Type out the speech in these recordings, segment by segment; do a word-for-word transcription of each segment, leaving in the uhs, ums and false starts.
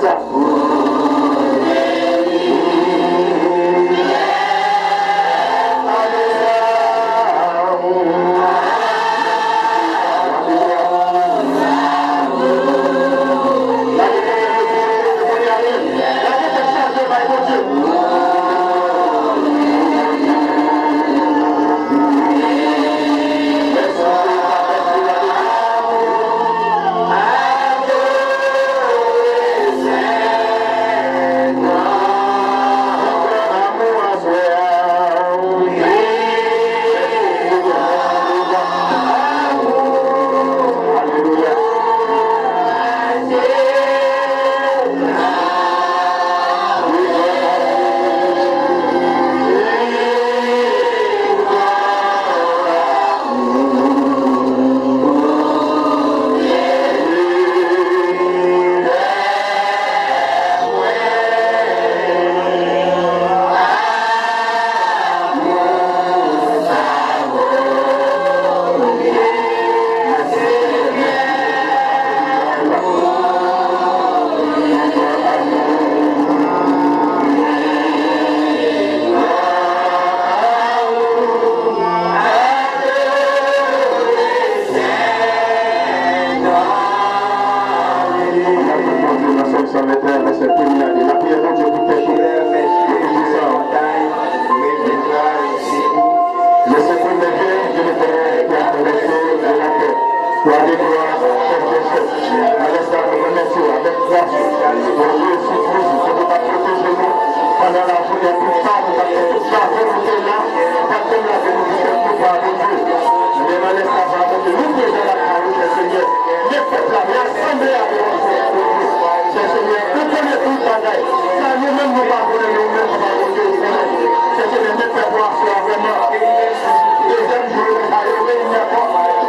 N ap tout monte nan Sòm san venteyen, vèsè premye a di, lapriyè Bondye pou tèt ou, pou tout sa. Lè se premye gen, gen Letènèl ki a travèse de la tè. Wa de glwa, chèf dè chèf. Nan lè sa, nou remèsye w avèk gras ou. Bondye, sou Kris, ke nou va pwoteje nou pandan lajounen, tout sa, nou va fè tout sa, volonte la, pa t menm lage nou pou tèt nou, pa Bondye. Men nan lè sa, pa Bondye, nou prezan lakay ou, chè Senyè. Men pèp la, men asanble a devan Senyè Bondye. Chè Senyè, ou konnen tout bagay. Sa nou menm nou pa konnen, men ou menm, pa Bondye, ou konnen. Chè Senyè, men pèp ou aswè a vrèman. Dezyèm jou, yo sa yo reyini ankò.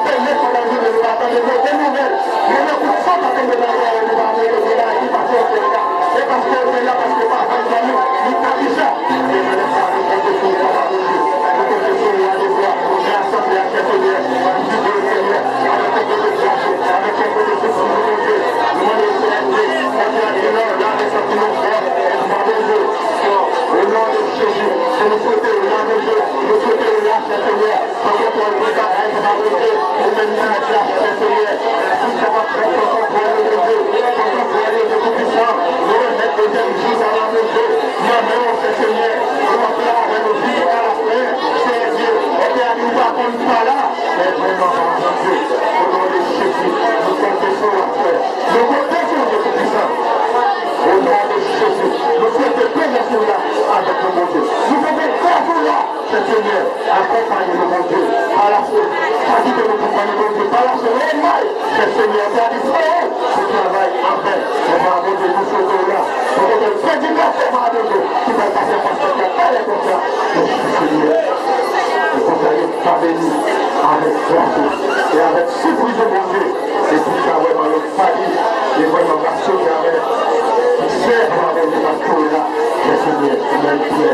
Pèmèt pandan jounen, nou pa tande move nouvèl. Men nan kout fò pa tonbe nan zòrèy nou, pa move nouvèl ki pase ankò la. E paske ou te la, paske pa janm zanmi, li pa deja. E nan lè sa, nou konte sou ou, papa Bondye. Nou konte sou ou, Wa de glwa. Mwen asanble a, chè Senyè. Mwen di, Senyè, avèk yon kote gras, avèk yon kote soufri, Bondye. Nou mande, Senyè, Bondye, Bondye, lave santi nou fò. Papa Bondye, o non de Jezi, ke nou swete w la, Bondye. Nou swete w la, chè Senyè. Pran kontwòl tout bagay, papa Bondye, ou menm ki nan gras, chè Senyè. Tout sa k ap fèt, pran kontwòl yo, Bondye. Pran kontwòl yo, Dye Toupisan. Nou remèt dezyèm jou sa la, Bondye, nan men w, chè Senyè. Ou ap la avè nou jiska lafen, Senyè Dye. Ou te di ou pa konn pa la, men vrèman, papa Bondye, o non de Jezi, nou konte sou ou, frè. Nou konte sou ou, Dye Toupisan. O non de Jezi, nou swete prezans ou la avèk nou, Bondye. Nou konte sou ou la. Chè Senyè, akonpaye nou, Bondye, pa lasè. Pa kite nou pou kò nou, Bondye, pa lasè. Ou may, chè Senyè, ou te di se ou pou travay anvè. Men pa Bondye, nou swete w la. Pou kote predikatè, pa Bondye, ki pral pase pastè ki ap pale konsa. Chè Senyè, e konsa yo pa beni avèk gras ou e avèk sipriz ou, Bondye. E pou sa vrèman yo fadi, e vrèman va soti avè siksè, papa Bondye, paske w la, chè Senyè, ou menm prè,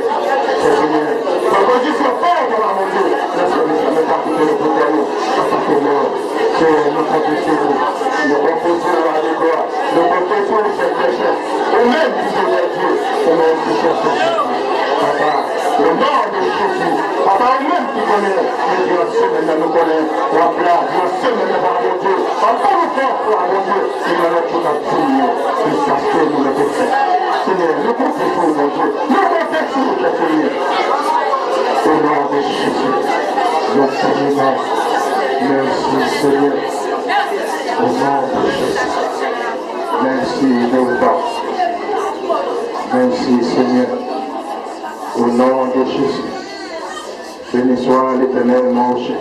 chè Senyè. Papa Bondye, se fè w, papa Bondye, nan sèvis la, men pa kite nou pou kò nou, papa Senyè, Senyè, nou konte sou ou, nou konte sou ou, Wa de glwa, nou konte sou ou, chèf dè chèf, ou menm ki Senyè Dye, ou menm ki chèf dè chèf, papa, o non de Jezi, papa, ou menm ki konnen, men di nan semèn nan, nou konnen, w ap la, di nan semèn nan, papa Bondye, w ap ban nou fòs, papa Bondye, Li nan lòt jou k ap vini yo, li pase nou nan pwofèt. Senyè, nou konte sou ou, Bondye. Nou konte sou ou, chè Senyè. O non de Jezi, nou beni non. Mèsi, Senyè. O non de Jezi. Mèsi, Jewova. Mèsi, Senyè. O non de Jezi. Beni swa Letènèl, mon rocher.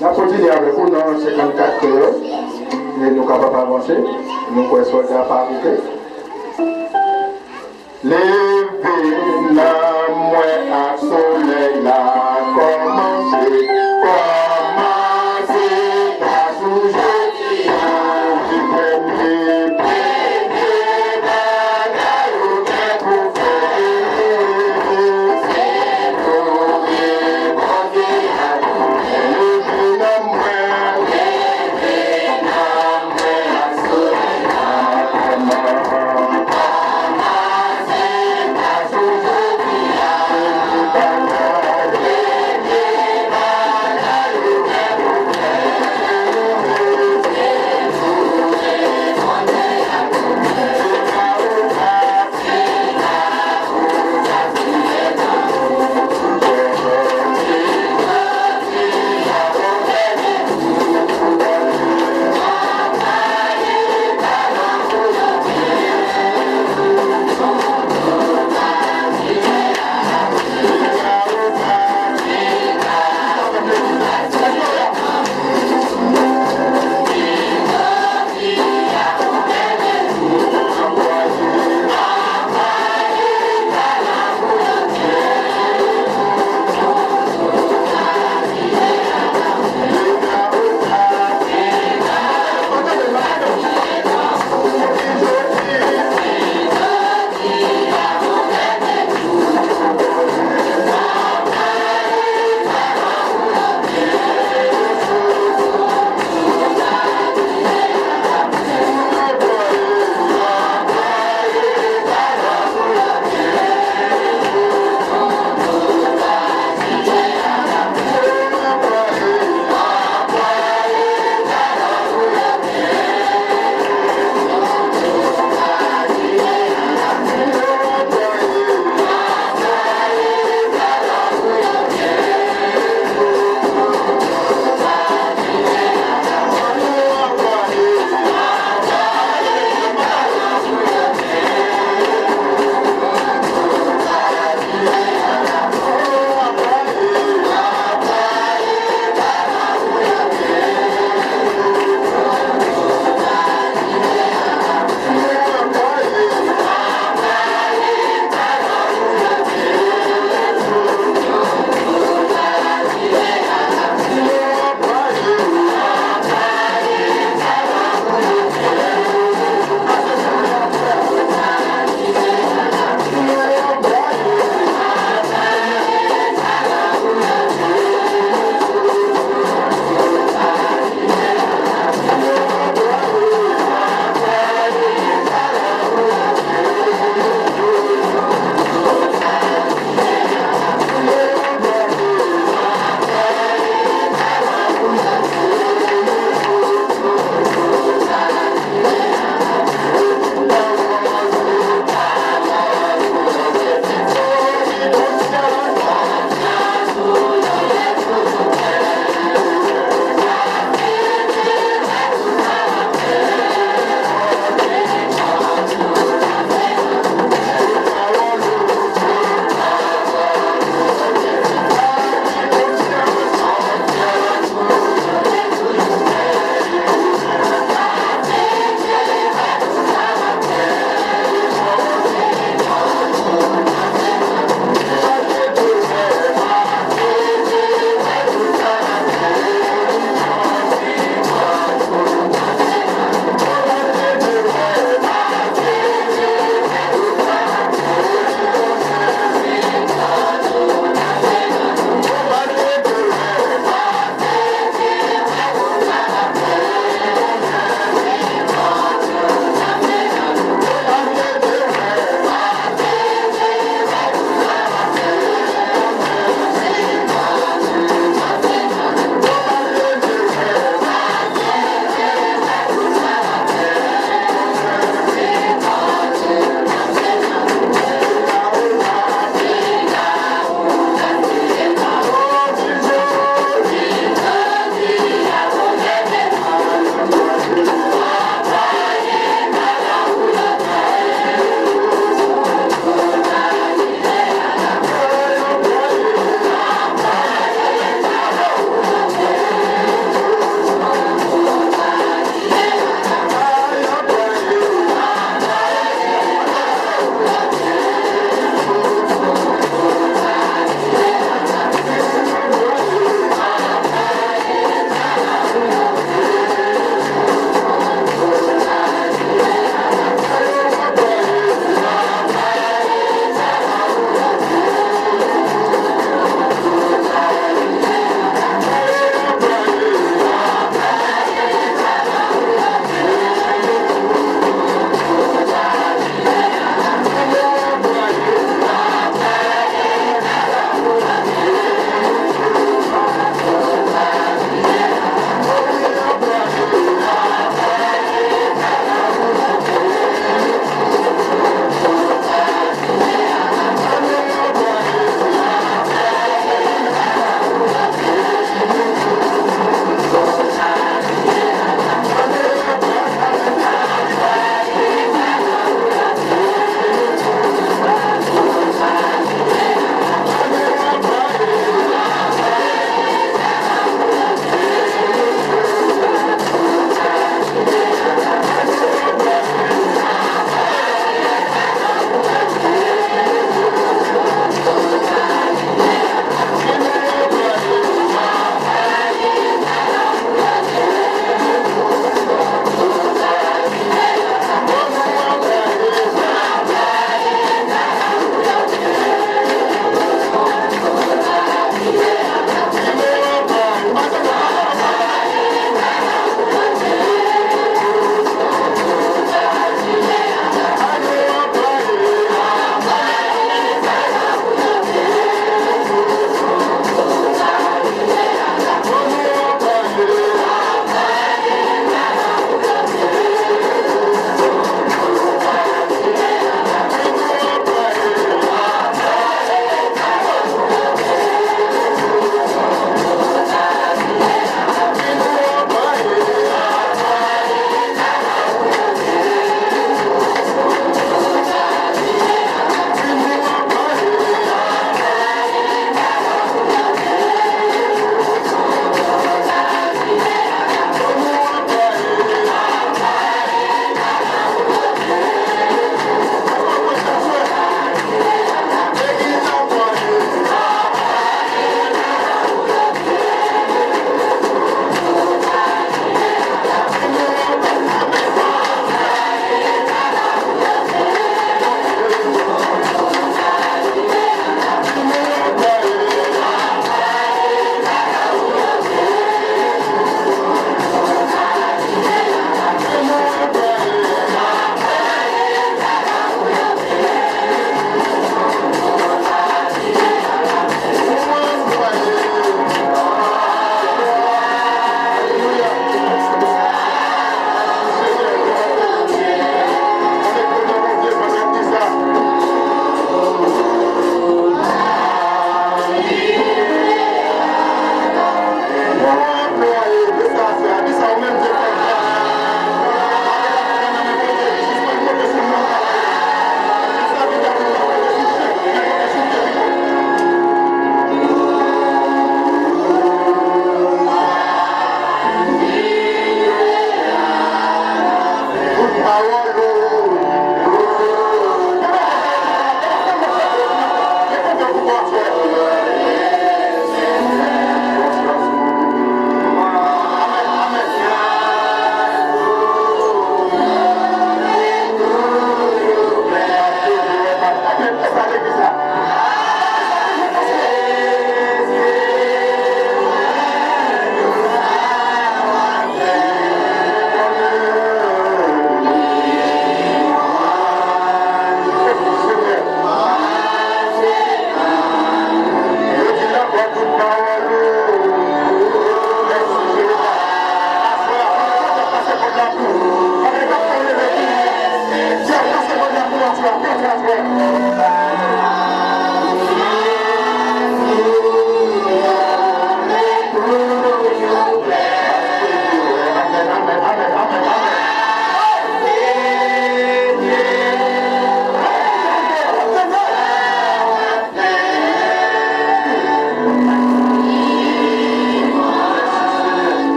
N ap kontinye avèk ou nan senkannkat kreyòl, e nou kapab avanse. Nou kwè sòlda pa koute. Leve nanm mwen ak solèy la kòmanse, kòmanse pa sou jodi a, ki premye, premye bagay ou gen pou fè. Leve nanm mwen, leve nanm mwen ak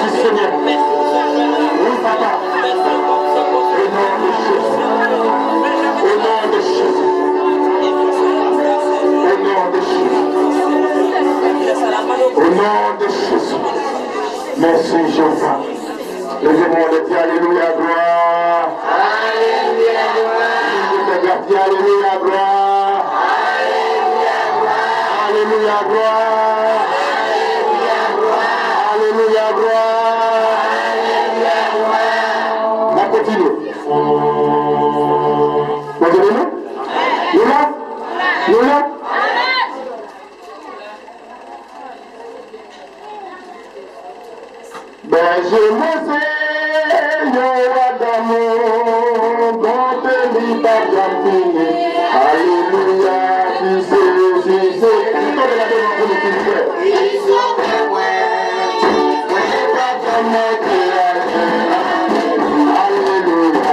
Senyè. Wi, papa. O non de Jezi. O non de Jezi. O non de Jezi. O non de Jezi. Mèsi, Jewova. Leve men w, di alelouya, glwa. Alelouya, glwa. Di alelouya, glwa. Alelouya, glwa. Alelouya, glwa. N ap kontinye. Bondye beni nou. Nou la? Nou la? Bèje mwen se yon wa damou, bonte li pa janm fini. Alelouya, si se, si se. Ki tonbe la devan pou nou, silvouplè? Alelouya, alelouya, alelouya.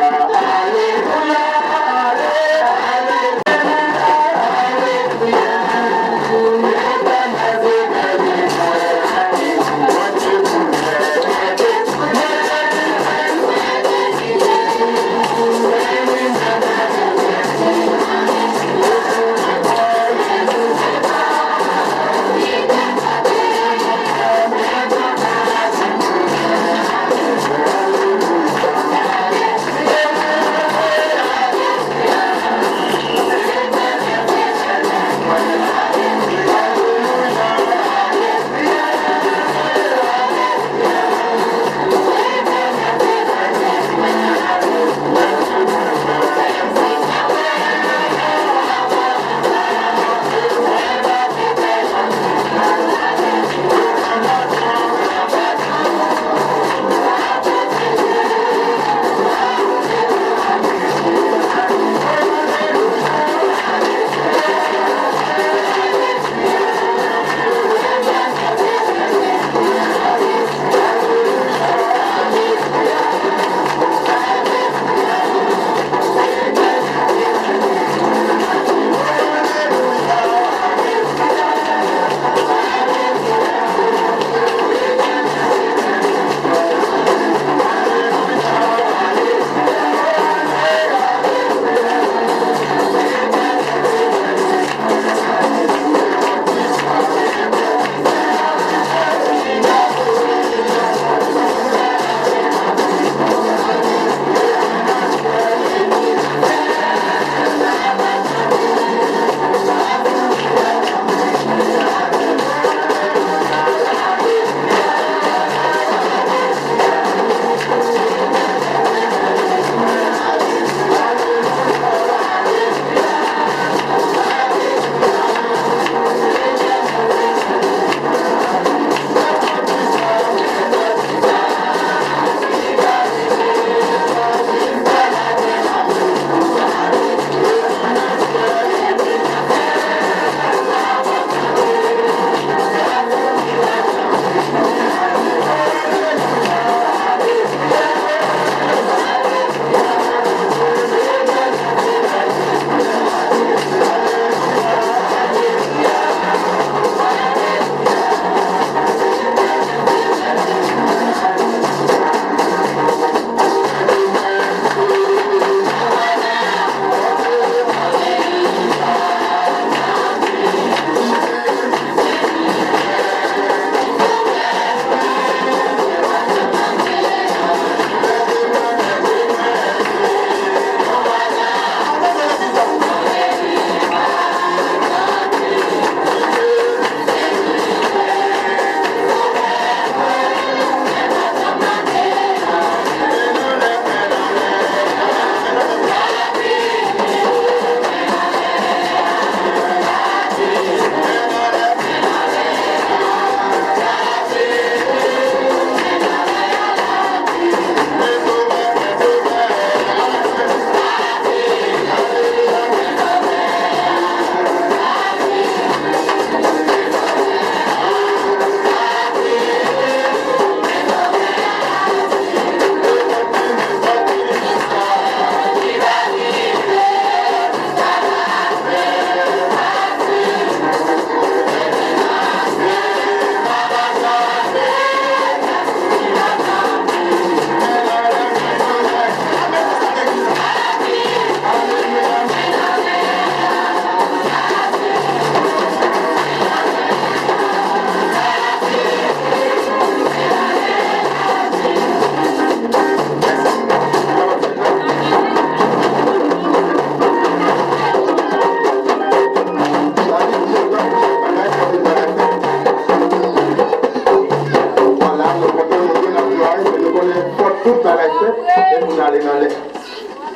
Konnen fòk tout bagay fèt, e moun ale nan lè.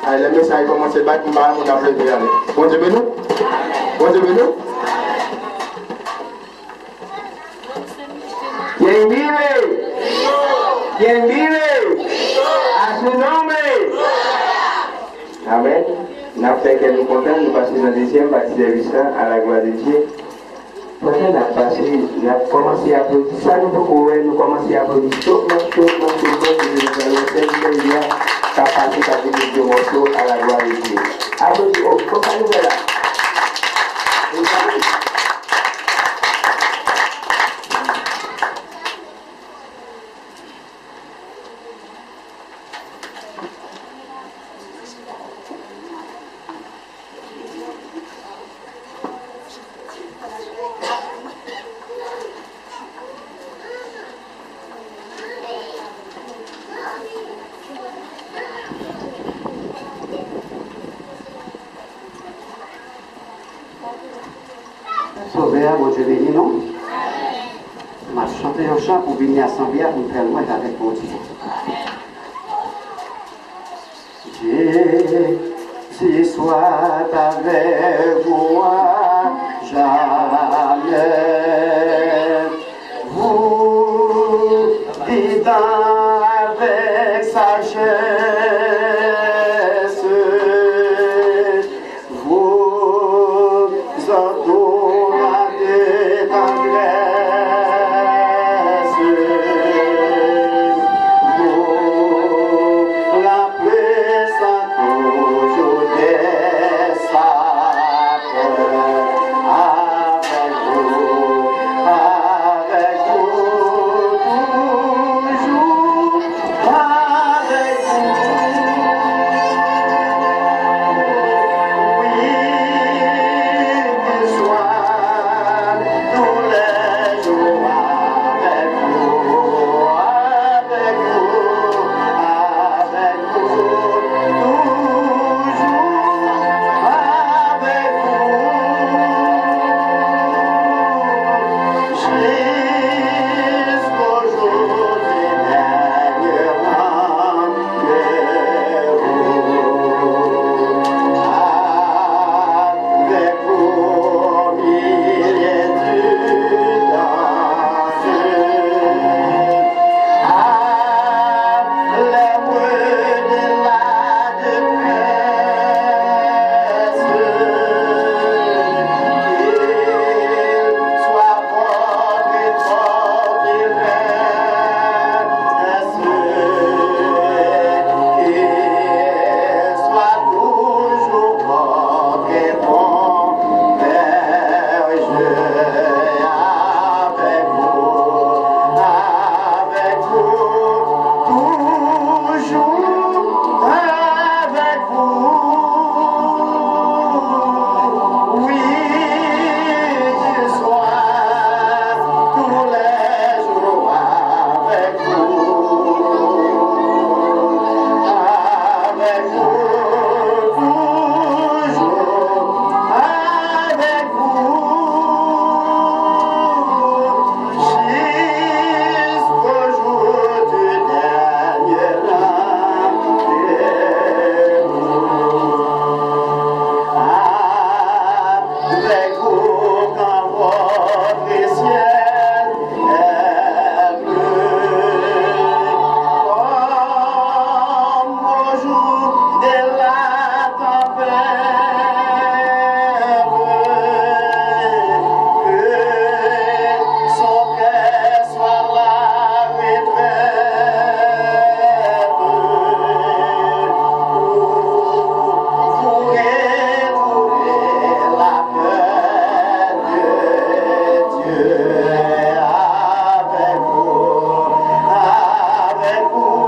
Ay, lè mesaj kòmanse bat, m pa wè moun ap leve ale. Bondye beni w. Bondye beni w. Quien vive, quien vive, a su nombre. Amèn. N ap fè kè nou kontan, nou pase nan dezyèm pati sèvis la, à la gloire de Dieu. Pandan n ap pase, n ap kòmanse aplodi. Sa nou poko wè, nou kòmanse aplodi. Chokman, chokman, chokman, pou nou pral wè sèvitè Jezi a k ap pase, k ap vin jwe yon mòso à la gloire de Dieu. Aplodi, o, konsa nou wè la. Sovè a, Bondye beni nou. M ap chante yon chan pou beni asanble a, pou n fè lwanj avèk Bondye. Jésus soit avec vous à jamais. Vous vivant avec sagesse, vous entourant de tendresse, vous remplissant toujours des sapeurs avec vous, avec vous toujours. Avec vous, oui, qu'il soit tous les jours avec vous, avec vous, avec vous, toujours avec vous. Jusqu'au jour du dernier rendez-vous. Avec vous au milieu du danger. À l'heure de la détresse, qu'il soit votre porte-parole, qu'il soit toujours votre bon berger. Avec vous, avec vous, toujours avec vous. Oui, qu'il soit tous les jours avec vous. Avec vous, toujours avec vous. Jusqu'au jour du dernier rendez-vous. Avec vous quand votre ciel est bleu, comme au jour de la tempête, que son cœur soit la retraite, où vous retrouvez la paix de Dieu. Avec vous, avec vous,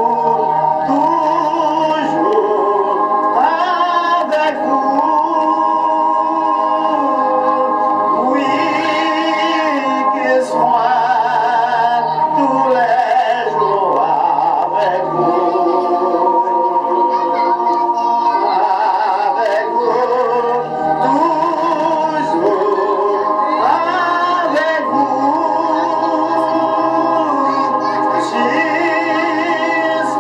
toujours avec vous. Oui, qu'il soit tous les jours avec vous. Avec vous, toujours avec vous, jusqu'au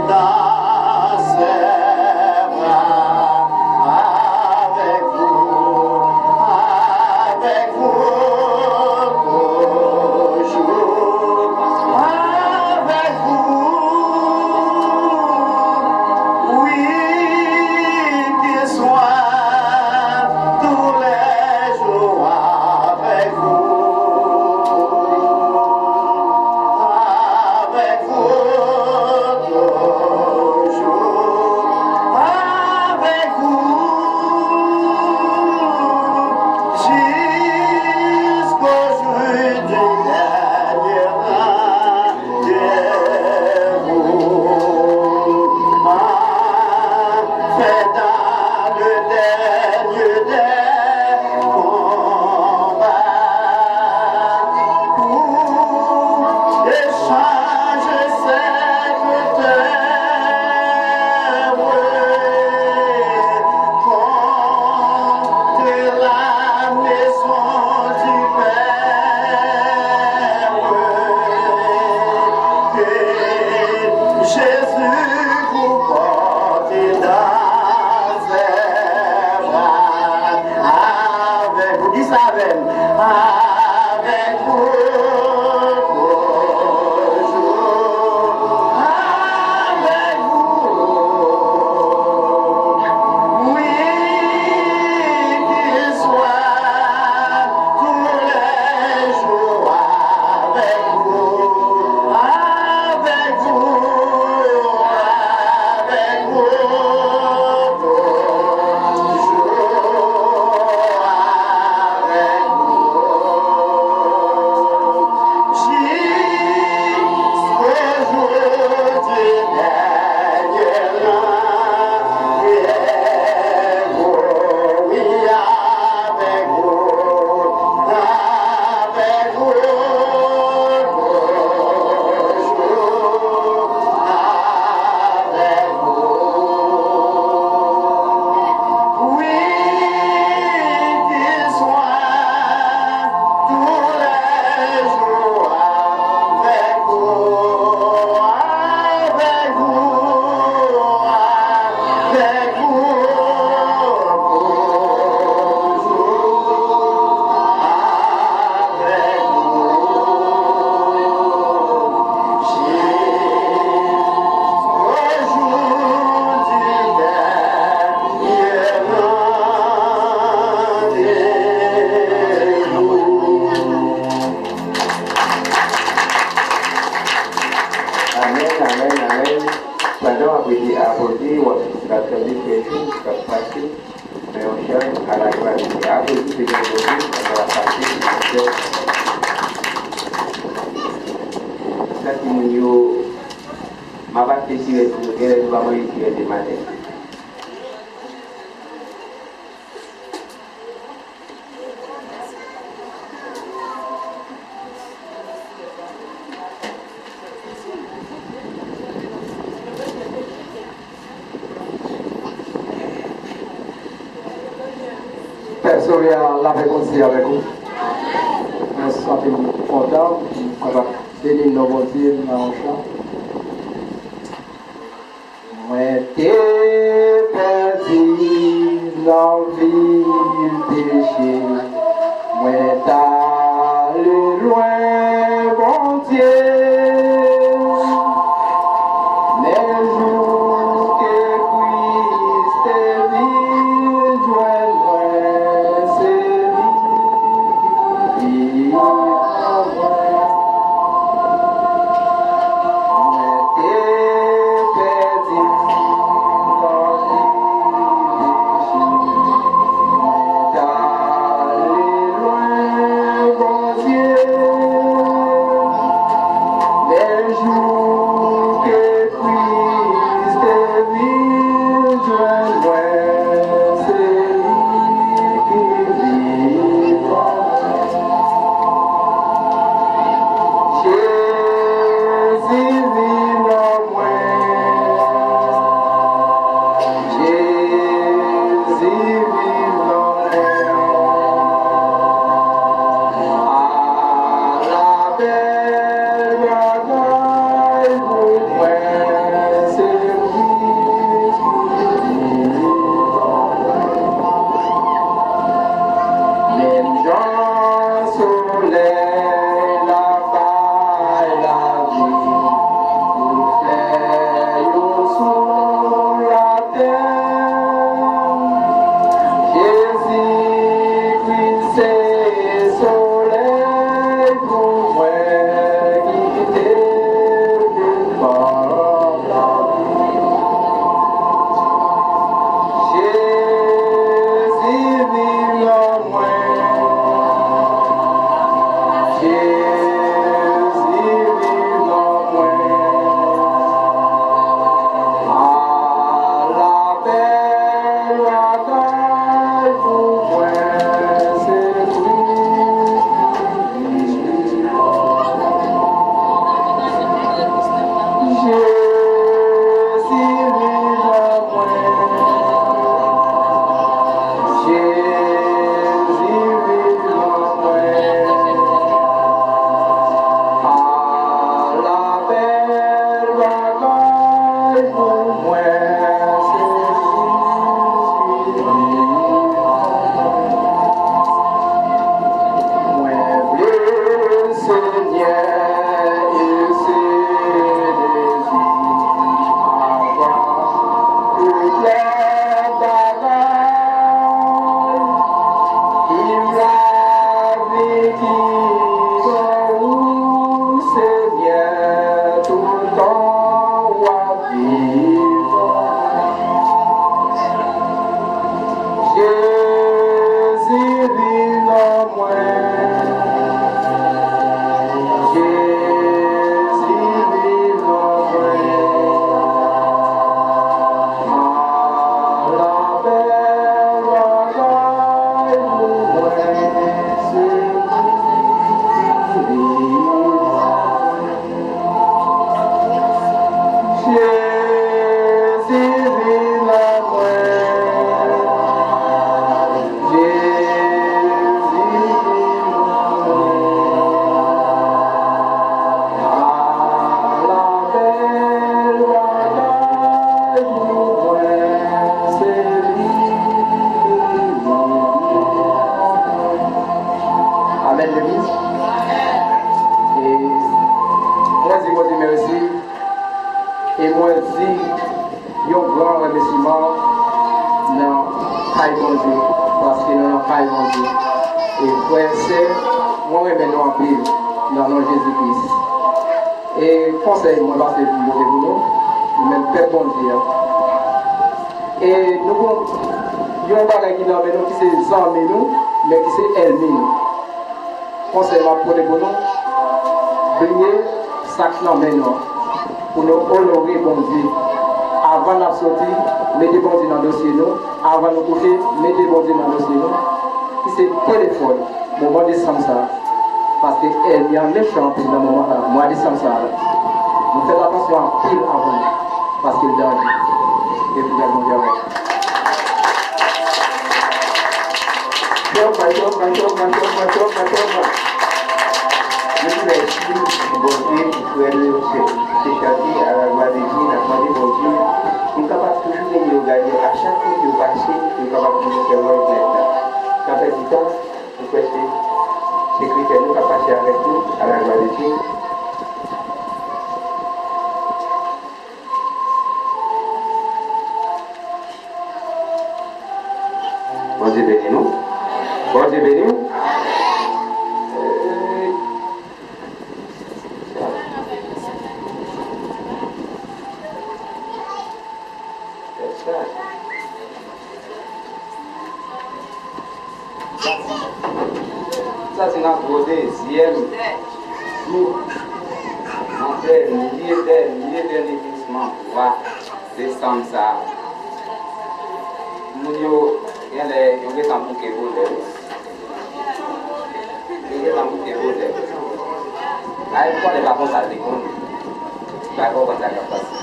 Dans ses bras, avec vous, avec vous toujours, avec vous, oui, qu'il soit tous les jours avec vous, avec vous toujours, avec vous, jusqu'au jour du dernier rendez-vous. Enfin, dans le dernier des combats, pour échanger cette terre contre la maison du Père, que Jésus vous porte dans ses bras. Avec vous, dis ça avec moi. Avec vous toujours, avec vous. Oui, qu'il soit tous les jours avec vous, avec vous, avec vous, toujours avec vous, jusqu'au jour du dernier rendez-vous, oui, avec vous, avec vous, toujours avec vous. Oui, qu'il soit tous les jours avec vous, avec vous, avec vous, toujours avec vous, jusqu'au jour du dernier rendez-vous. Amèn, amèn, amèn. Pandan w ap rete aplodi, w ap, w ap tande frè Jou k ap pase nan yon chan a laglwa de Dye. Aplodi, fè yon aplodi pandan w ap pase, silvouplè. Sa timoun yo, m ap achte sirèt pou nou, genlè nou pa manje sirèt de maten. Pè Sovè a, lapè Bondye avèk ou. Mwen santi m kontan pou m kapab beni non Bondye nan yon chan. Mwen te pèdi nan vil peche, mwen t ale lwen Bondye. Men jou ke Kris te vin jwenn mwen, se li ki vin pran mwen. Mwen te pèdi nan peche, mwen t ale lwen. Yon gran remèsiman nan kay Bondye, paske nou nan kay Bondye. E frè, sè, mwen renmen nou anpil nan non Jezi Kris. E konsèy mwen pase pou pote pou nou, nou menm pèp Bondye a. E nou gon yon bagay ki nan men nou, ki se zanmi nou, men ki se ènmi nou. Konsèy m ap pote pou nou, bliye sa k nan men nou an, pou nou onore Bondye. Avan n ap soti, mete Bondye nan dosye nou. Avan nou kouche, mete Bondye nan dosye nou. Ki se telefòn, moman desanm sa a. Paske ènmi an mechan anpil nan moman sa a, mwa desanm sa a. Nou fè atansyon anpil avan nou, paske l danje. E pou gad Bondye avè nou. Chòma, chòma, chòma, chòma, chòma, chòma. Nou di mèsi pou Bondye, pou frè nou yo, se, se chante à la gloire de Dieu, n ap mande Bondye pou l kapab toujou beni yo, gade a chak kote yo pase, pou yo kapab toujou fè lòj nèt la. San pèdi tan, nou kwè se sekretè nou k ap pase avèk nou, à la gloire de Dieu. Bondye beni nou. Bondye beni w. Sa se nan gwo dezyèm jou, nan dènye, dènye, dènye glisman bwa desanm sa a. Moun yo, genlè, yo gentan bouke bonè wi. Yo gentan bouke bonè. Ay, m konnen pa konsa l te konn. Pa konprann sa k ap pase.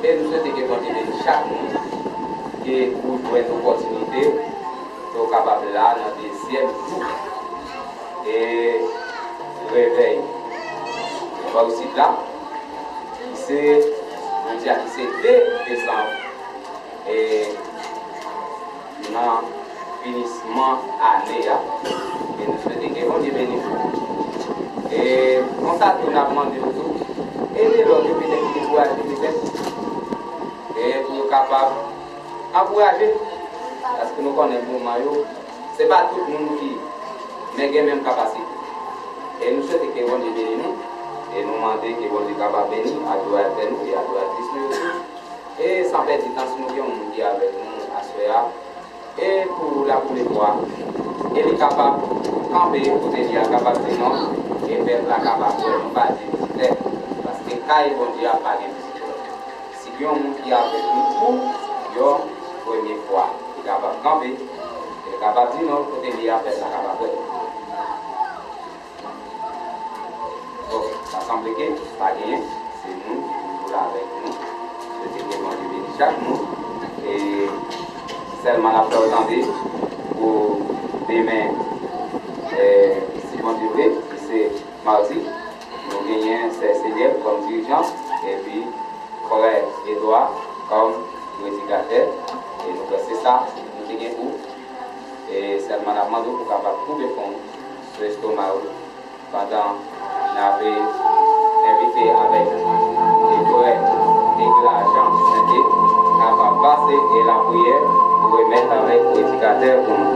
E nou swete ke Bondye beni chak moun ke ou jwenn opòtinite ke w kapab la nan dezyèm jou e revèy bò isit la, ki se, jodi a ki se de desanm, e nan finisman ane a, e nou swete ke Bondye beni nou. E konsa tou n ap mande yo tou, ede lòt yo petèt ki dekouraje petèt, e pou yo kapab ankouraje, paske nou konnen moman yo, se pa tout moun ki, men gen menm kapasite. E nou swete ke Bondye beni nou, e nou mande ke Bondye kapab beni adoratè nou e adoratris nou yo tou. E san pèdi tan, si nou gen yon moun ki avèk nou aswè a, e pou la premye fwa, e li kapab kanpe kote li a, kapab di non, e pèp la kapab wè nou pa di vizitè, paske kay Bondye a pa gen vizitè. Si gen yon moun ki avèk nou pou yon premye fwa, li kapab kanpe, e li kapab di non, kote li a, pèp la kapab wè. Bon, sa sanble ke pa genyen. Se nou ki toujou la avèk nou. Swete ke Bondye beni chak moun. E sèlman n ap fè w tande pou demen, e, si Bondye vle, ki se madi, nou genyen sè Senyèl kòm dirijan, epi frè Edwa kòm predikatè, e nou kwè se sa nou te gen pou, e sèlman n ap mande w pou w kapab koupe fon sou estoma w pandan n ape envite avèk eklè e lajan sente kapab pase e lapriyè pou remèt avèk predikatè pou nou.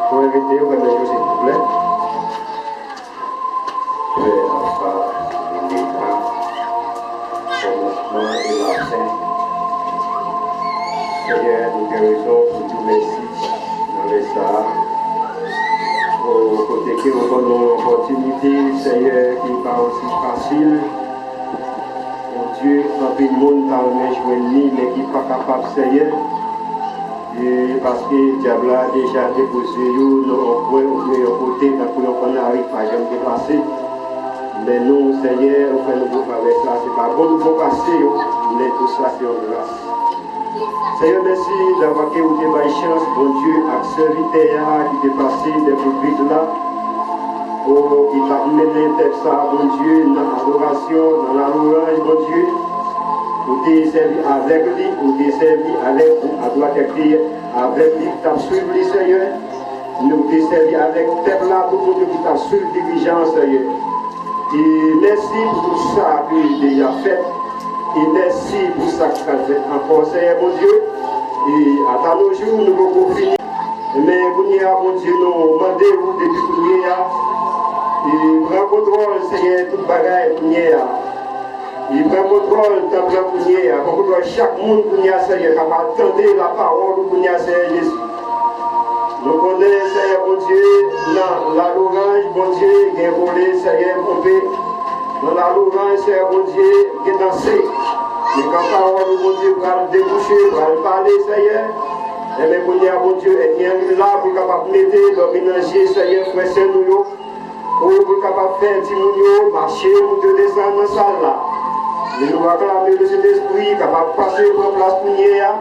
Pou envite yo, remèt yo, silvouplè. Pè, Alfa e Omega, kòmansman e lafen. Senyè, nou gen rezon pou di w mèsi nan lè sa a. O, kote ke ou ban nou yon opòtinite, Senyè, ki pa osi fasil. Bondye, anpil moun ta renmen jwenn li, men ki pa kapab, Senyè. E paske dyab la deja depoze yo nan yon kwen oubyen yon kote, tankou yon kannari k pa janm deplase. Men nou, Senyè, ou fè nou bon favè sa, se pa bon nou bon pase yo, men tou sa se yon gras. Senyè, mèsi davwa ke ou te bay chans, Bondye, ak sèvitè a ki te pase dèyè pipit la. O, ki t ap mennen pèp sa a, Bondye, nan adorasyon, nan lalouranj, Bondye. Ou te sèvi avèk li, ou te sèvi avèk adwatè k te avèk li, k t ap swiv li, Senyè. Ou te sèvi avèk pèp la tou kote ki t ap swiv dirijan an, Seyè. E mèsi pou tout sa ki deja fèt. E mèsi pou sa ki pral fèt ankò, Seyè Bondye. E ata nos jours, nou poko fini. Men kounye a, Bondye, nou mande ou depi kounye a. E pran kontwòl, Seyè, tout bagay kounye a. Li pran kontwòl tanp lan kounye a, pran kontwòl chak moun kounye a, Seyè, k ap tande lapawòl ou kounye a, Seyè Jezi. Nou konnen, Seyè Bondye, nan lalouranj, Bondye, gen vole, Seyè, ponpe. Nan lalouranj, Seyè Bondye, gen danse. Men kan pawòl ou, Bondye, pral debouche, pral pale, Seyè, enben, kounye a, Bondye, ènmi an li la pou l kapab mete dòmi nan je, Seyè, frè sè nou yo. Pou, pou l kapab fè timoun yo mache, moute, desann nan sal la. Men nou aklame Lesentespri kapab pase pran plas kounye a.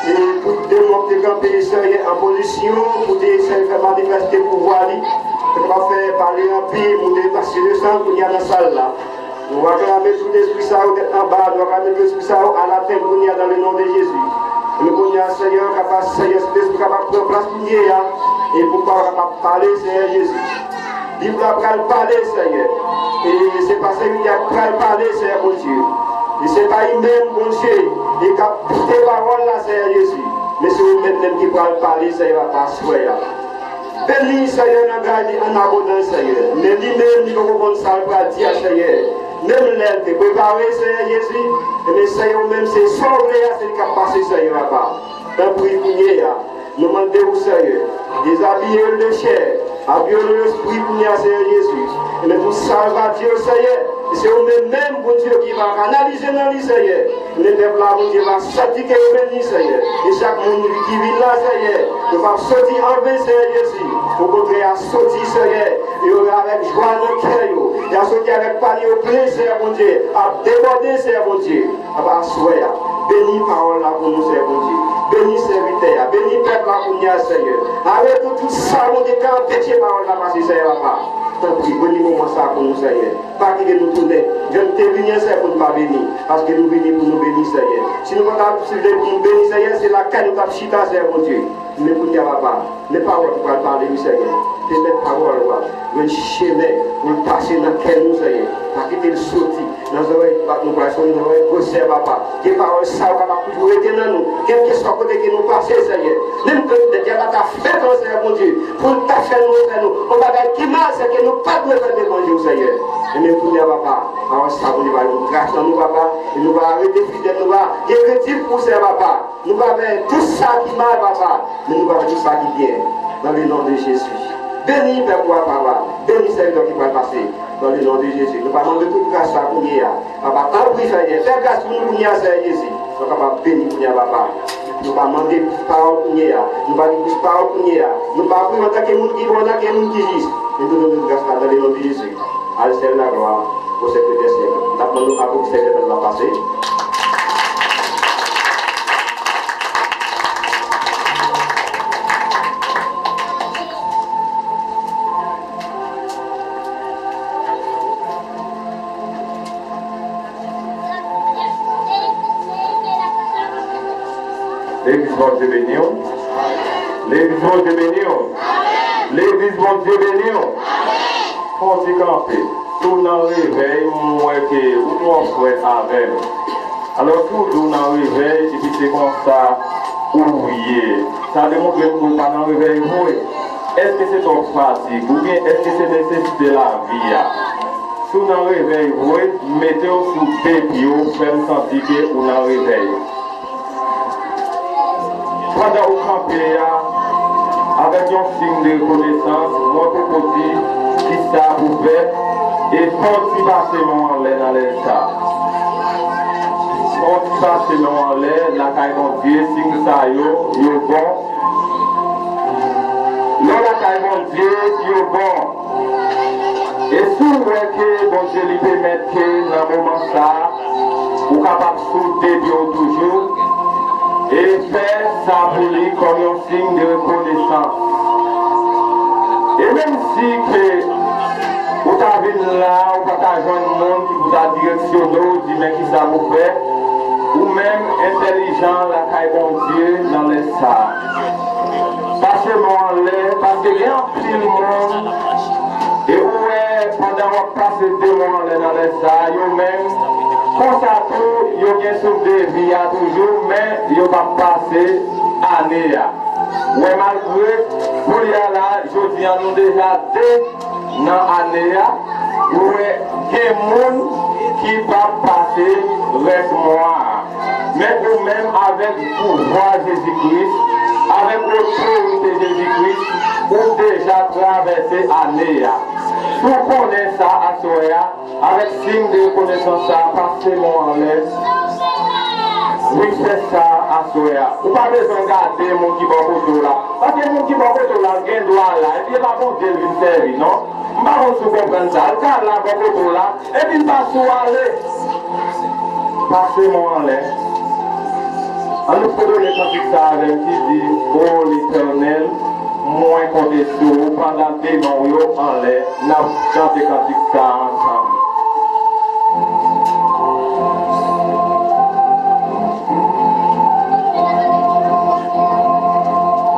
E tout demon ki te kanpe, Seyè, an pozisyon pou te eseye fè manifeste pouvwa li, pou kapab fè pale anpil, moute, pase, desann kounye a nan sal la. Nou aklame tout espri sa yo tèt anba, nou aklame tout espri sa yo alatèn kounye a, dans le nom de Jésus. E nou kounye a, Seyè, kapab, Seyè, Sentespri kapab pran plas kounye a, e pou pawòl kapab pale, Seyè Jezi. Bib la pral pale, Seyè. E se pa sèvitè a k pral pale, Seyè Bondye. E se pa li menm, Bondye, e k ap pote pawòl la, Seyè Jezi. Men se ou menm menm ki pral pale, Seyè, papa, aswè a. Beni, Seyè, nan gade an abondans, Seyè. Men li menm, li poko konn sa l pral di a, Seyè. Menm lè l te prepare, Seyè Jezi, ebyen, Seyè, ou menm, se sa w vle a, se li k ap pase, Seyè, papa. Tanpri, kounye a, nou mande w, Seyè, dezabiye l de chè, abiye l de lespri, kounye a, Seyè Jezi. Ebyen, pou salvadyo, Seyè, se ou menm menm, Bondye, ki va kanalize nan li, Seyè. Men pèp la, Bondye, va santi ke yo beni, Seyè. E chak moun ki vin la, Seyè, yo va soti an ven, Seyè Jezi. Okontrè, y a soti, Seyè, yo avèk jwa nan kè yo. Y a soti avèk panye yo plen, Seyè Bondye, ap debòde, Seyè Bondye. Ap aswè a, beni pawòl la pou nou, Seyè Bondye. Beni sèvitè a, beni pèp la kounye a, Seyè. Arete tout sa, Bondye, k ap anpeche pawòl la pase, Seyè, papa. Tanpri, beni moman sa pou nou, Seyè. Pa kite nou tounen jan n te vini an, Seyè, pou n pa beni, paske nou vini pou nou beni, Seyè. Si nou pa t ap vini pou nou beni, Seyè, se lakay nou t ap chita, Seyè Bondye. Men kounye a, papa, men pawòl ki pral pale, wi, Seyè. Pèmèt pawòl ou a jwenn chemen pou l pase nan kè nou, Seyè. Pa kite l soti nan zòrèy dwat nou, pral soti nan zòrèy gòch, Seyè, papa. Ke pawòl sa yo kapab toujou rete nan nou, kèlkeswa kote ke nou pase, Seyè. Menm ke dyab la ta fèk an, Seyè Bondye, pou l ta fè nou, fè nou yon bagay ki mal, se ke nou pa dwe fè devan je w, Seyè. Ebyen, kounye a, papa, pawòl sa, Bondye, va yon gras nan nou, papa, e nou va rete fidèl, nou va gen kredib pou w, Seyè, papa. Nou va fè tout sa ki mal, papa, men nou va fè tout sa ki byen. Dans le nom de Jésus. Beni pèp ou a, papa. Beni sèvitè ki pral pase. Dans le nom de Jésus. Nou va mande tout gras sa kounye a. Papa, tanpri, Seyè, fè gras pou nou kounye a, Seyè Jezi. Nou kapab beni kounye a, papa. Nou pa mande plis pawòl kounye a. Nou pa di plis pawòl kounye a. Nou pa priye antanke moun ki bon, antanke moun ki jis. Men nou mande tout gras la dans le nom de Jésus. À Dieu la gloire au siècle des siècles. N ap mande w apre pou sèvitè la pase. Legliz, Bondye beni w. Legliz, Bondye beni w. Legliz, Bondye beni w. Fon ti kanpe. Si w nan revèy, m wè ke ou twò frèt avè m. Alò, si w di w nan revèy, epi se konsa ou ye, sa demontre ke w pa nan revèy vre. Èske se twòp fatig, oubyen èske se nesesite lavi a? Si w nan revèy vre, mete w sou de pye w, fè m santi ke ou nan revèy. Pandan ou kanpe a, avèk yon siy de rekonesans, mwen poko di kisa pou fè, e fè yon ti pase men w anlè nan lè sa. Fè yon ti pase men w anlè lakay Bondye, siy sa yo, yo bon. Lè w lakay Bondye, yo bon. E si w wè ke Bondye li pèmèt ke nan moman sa a, ou kapab sou de pye w toujou, e fè sa pou li kòm yon siy de rekonesans. E menm si ke ou ta vin la, ou pa ta jwenn moun ki pou ta direksyone w, di men kisa pou fè, ou menm entèlijan lakay Bondye nan lè sa a. Demon anlè, paske gen anpil moun, e ou wè, pandan w ap pase demon anlè nan lè sa a, yo menm, konsa tou, yo gen souf de vi a toujou, men yo p ap pase ane a. Ou wè, malgre, koulye a la, jodi a, nou deja de nan ane a, ou wè, gen moun ki p ap pase rès mwa a. Men ou menm, avèk pouvwa Jezi Kris, avèk otorite Jezi Kris, ou deja travèse ane a. Si w konnen sa aswè a, avèk siy de rekonesans sa a, pase men w anlè. Wi, fè sa aswè a. Ou pa bezwen gade moun ki bò kote w la. Paske moun ki bò kote w la gen dwa la, epi e pa Bondye l vin sèvi, non. M pa konn si w konprann sa. L ka la bò kote w la, epi l pa sou ale. Pase men w anlè. Ann nou fredone kantik sa avè m ki di, O Letènèl, mwen konte sou ou pandan de men w yo anlè. N ap chante kantik sa a ansanm.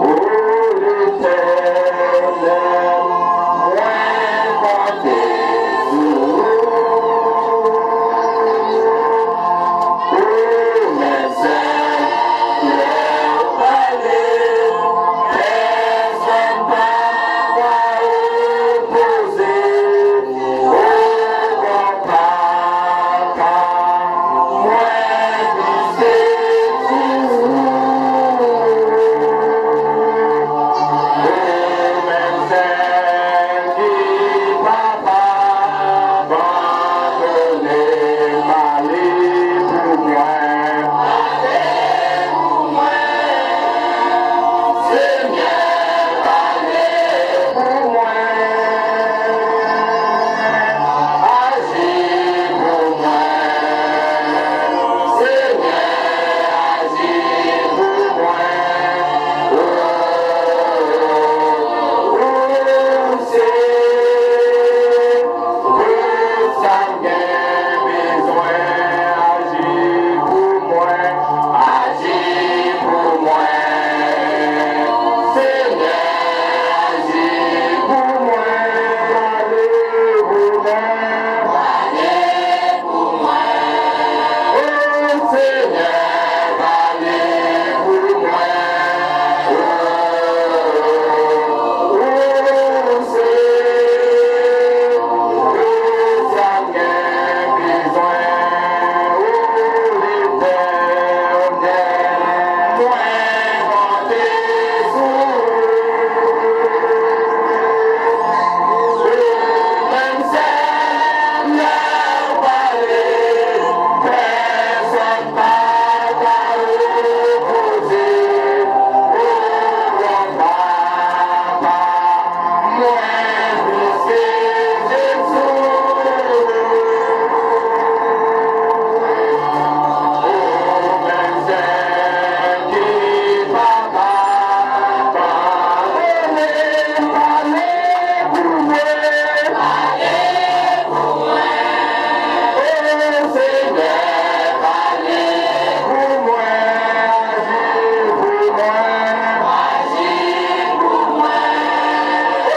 O Letènèl, mwen konte sou ou. Ou menm sèl, lè w pale, pèsonn pa ka opoze. O bon Papa, mwen plis ke ti ou. Ou menm sèl ki papa, abandone, pale pou mwen. Senyè, pale pou mwen. Aji pou mwen. Senyè, aji pou mwen. O, ou se tout sa m gen bezwen. Aji pou mwen, aji pou mwen. Senyè, aji pou mwen. Pale pou mwen. Pale pou mwen. O Senyè, pale pou mwen. O, ou se tout sa m gen bezwen, o Letènèl, mwen konte sou ou. Ou menm sèl, lè w pale, pèsonn pa ka opoze. O bon Papa, mwen plis ke Jezi. Ou menm sèl ki papa, padone, pale pou mwen. Pale pou mwen. O Senyè, pale pou mwen. Aji pou mwen. Aji pou mwen. O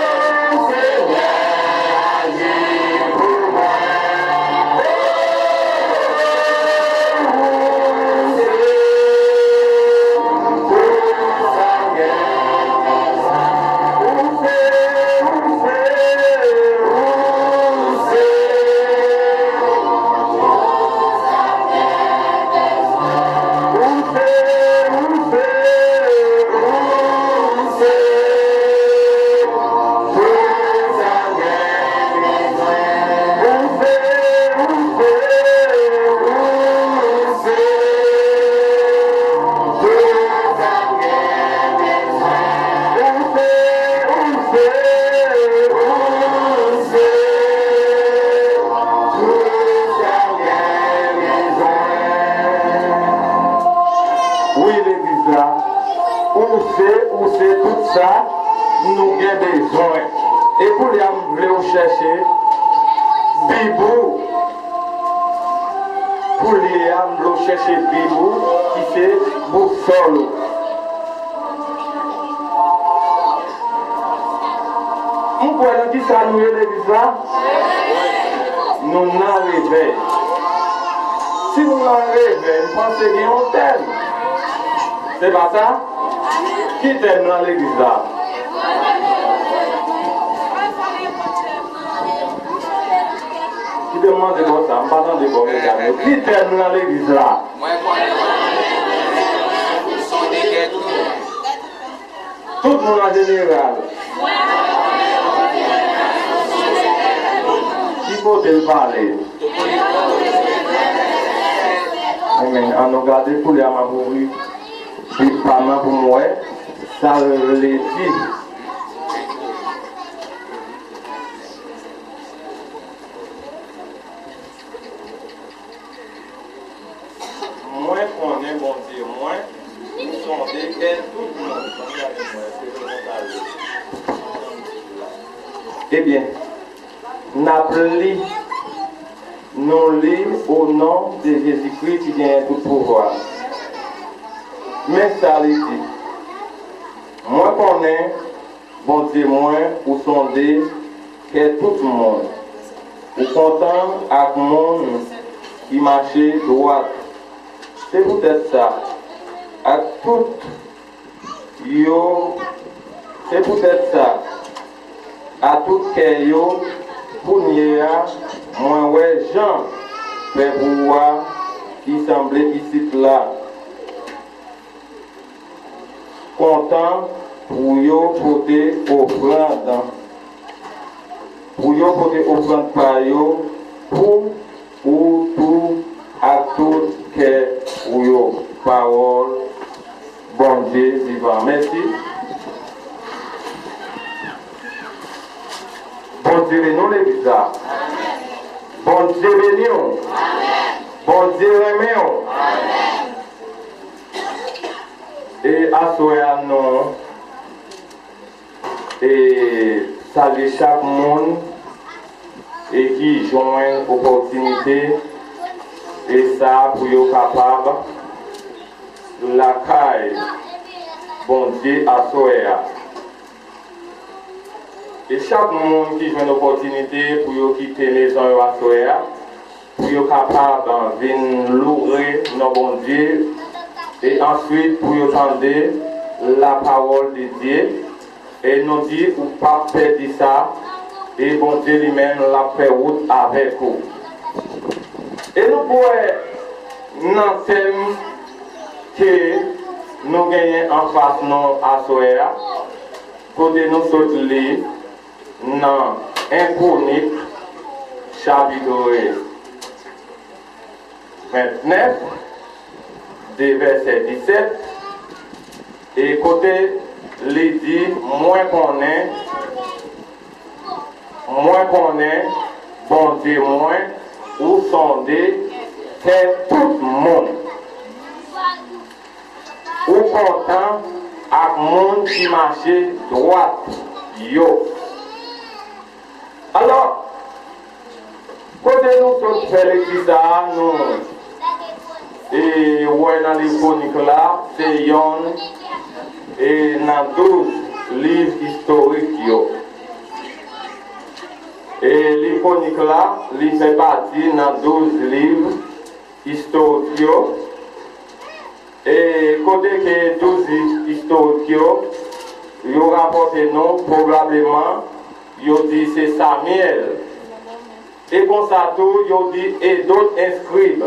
Senyè, aji pou mwen. O, ou se tout sa m gen bezwen. Ou se, ou se, ou se. Tout sa m gen bezwen. Wi, legliz la, ou se, ou se tout sa nou gen bezwen. E koulye a, m vle w chèche Bib ou. Koulye a, m vle w chèche Bib ou, ki se bousòl ou. Kisa nou ye legliz la? Nou nan revèy. Si nou nan revèy, m panse gen yon tèm. Se pa sa? Ki tèm nan legliz la? Kite m mande bò sa, m pa tande bò medam yo. Ki tèm nan legliz la? Tout moun an jeneral. Ki kote l pale? Amèn. An nou gade koulye a m ap ouvri Bib pa m nan pou m wè sa l vle di. Mwen konnen Bondye mwen, ou sonde kè tout moun. Ban m gade mwen, èske se konsa l ye? Ebyen, n ap li, nou li, o non de Jezikri ki genyen tout pouvwa. Men sa li di, Mwen konnen Bondye mwen, ou sonde kè tout moun. Ou kontan ak moun ki mache dwat. Se poutèt sa, ak tout yo, se poutèt sa, a tout kè yo, kounye a, mwen wè jan fè pou ou a ki sanble isit la. Kontan pou yo pote ofrann, pou yo pote ofrann pa yo pou ou tou ak tout kè ou yo. Pawòl Bondye vivan. Mèsi. Bondye beni w, legliz la. Bondye beni w. Bondye renmen w. E aswè a, nou, e, salye chak moun, e, ki jwenn opòtinite, e, sa pou yo kapab lakay Bondye aswè a. E chak moun ki jwenn opòtinite pou yo kite mezon yo aswè a, pou yo kapab vin loure non Bondye, e answit pou yo tande la parole de Dieu, e nou di ou p ap pèdi sa, e Bondye li menm l ap fè wout avèk ou. E nou kwè nan tèm ke nou genyen anfas nou aswè a, kote nou sot li nan en Kwonik, chapit vennèf, de vèsè disèt, e kote li di, Mwen konnen, mwen konnen, Bondye mwen, ou sonde kè tout moun. Ou kontan ak moun ki mache dwat yo. Alò, kote nou sot fè lekti sa a, nou, e, wè nan liv Kwonik la, se yonn, e, nan douz liv istorik yo. E liv Kwonik la, li fè pati nan douz liv istorik yo. E kote ke douz liv istorik yo, yo rapòte nou, pwobableman, yo di se Samyèl. E konsa tou, yo di e dòt eskrib.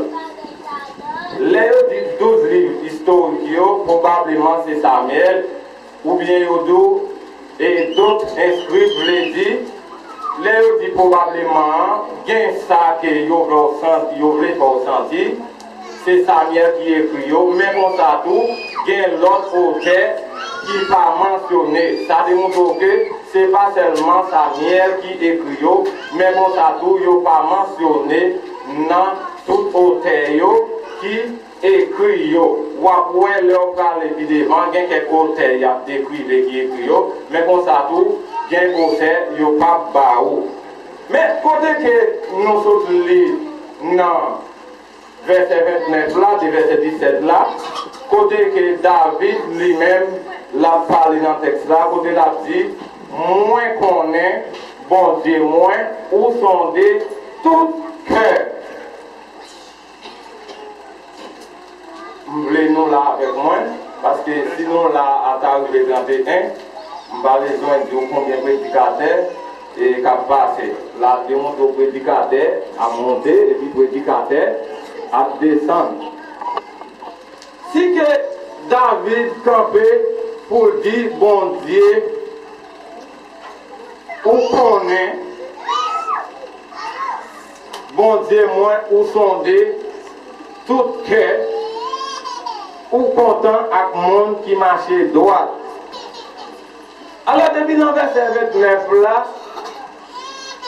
Lè yo di douz liv istorik yo, pwobableman se Samyèl, oubyen yo di w e dòt eskrib, vle di, lè yo di pwobableman an, gen sa ke yo vle w santi, yo vle fè w santi, se Samyèl ki ekri yo, men konsa tou, gen lòt otè ki pa mansyone. Sa demontre w ke se pa sèlman Samyèl ki ekri yo, men konsa tou, yo pa mansyone nan tout otè yo ki ekri yo. W ap wè lè w prale pi devan, gen kèk otè y ap dekrive ki ekri yo, men konsa tou, gen otè yo p ap ba ou. Men kote ke nou sot li nan vèsè vennèf la, de vèsè disèt la, kote ke David li menm l ap pale nan tèks la, kote l ap di, Mwen konnen Bondye mwen, ou sonde tout kè. M vle nou la avèk mwen, paske si nou la a ta rive trannteyen, m pa bezwen di w konbyen predikatè e k ap pase. L ap demontre w predikatè ap monte, epi predikatè ap desann. Si ke David kanpe pou l di Bondye, ou konnen, Bondye mwen, ou sonde tout kè, ou kontan ak moun ki mache dwat. Alò, depi nan vèsè vennèf la,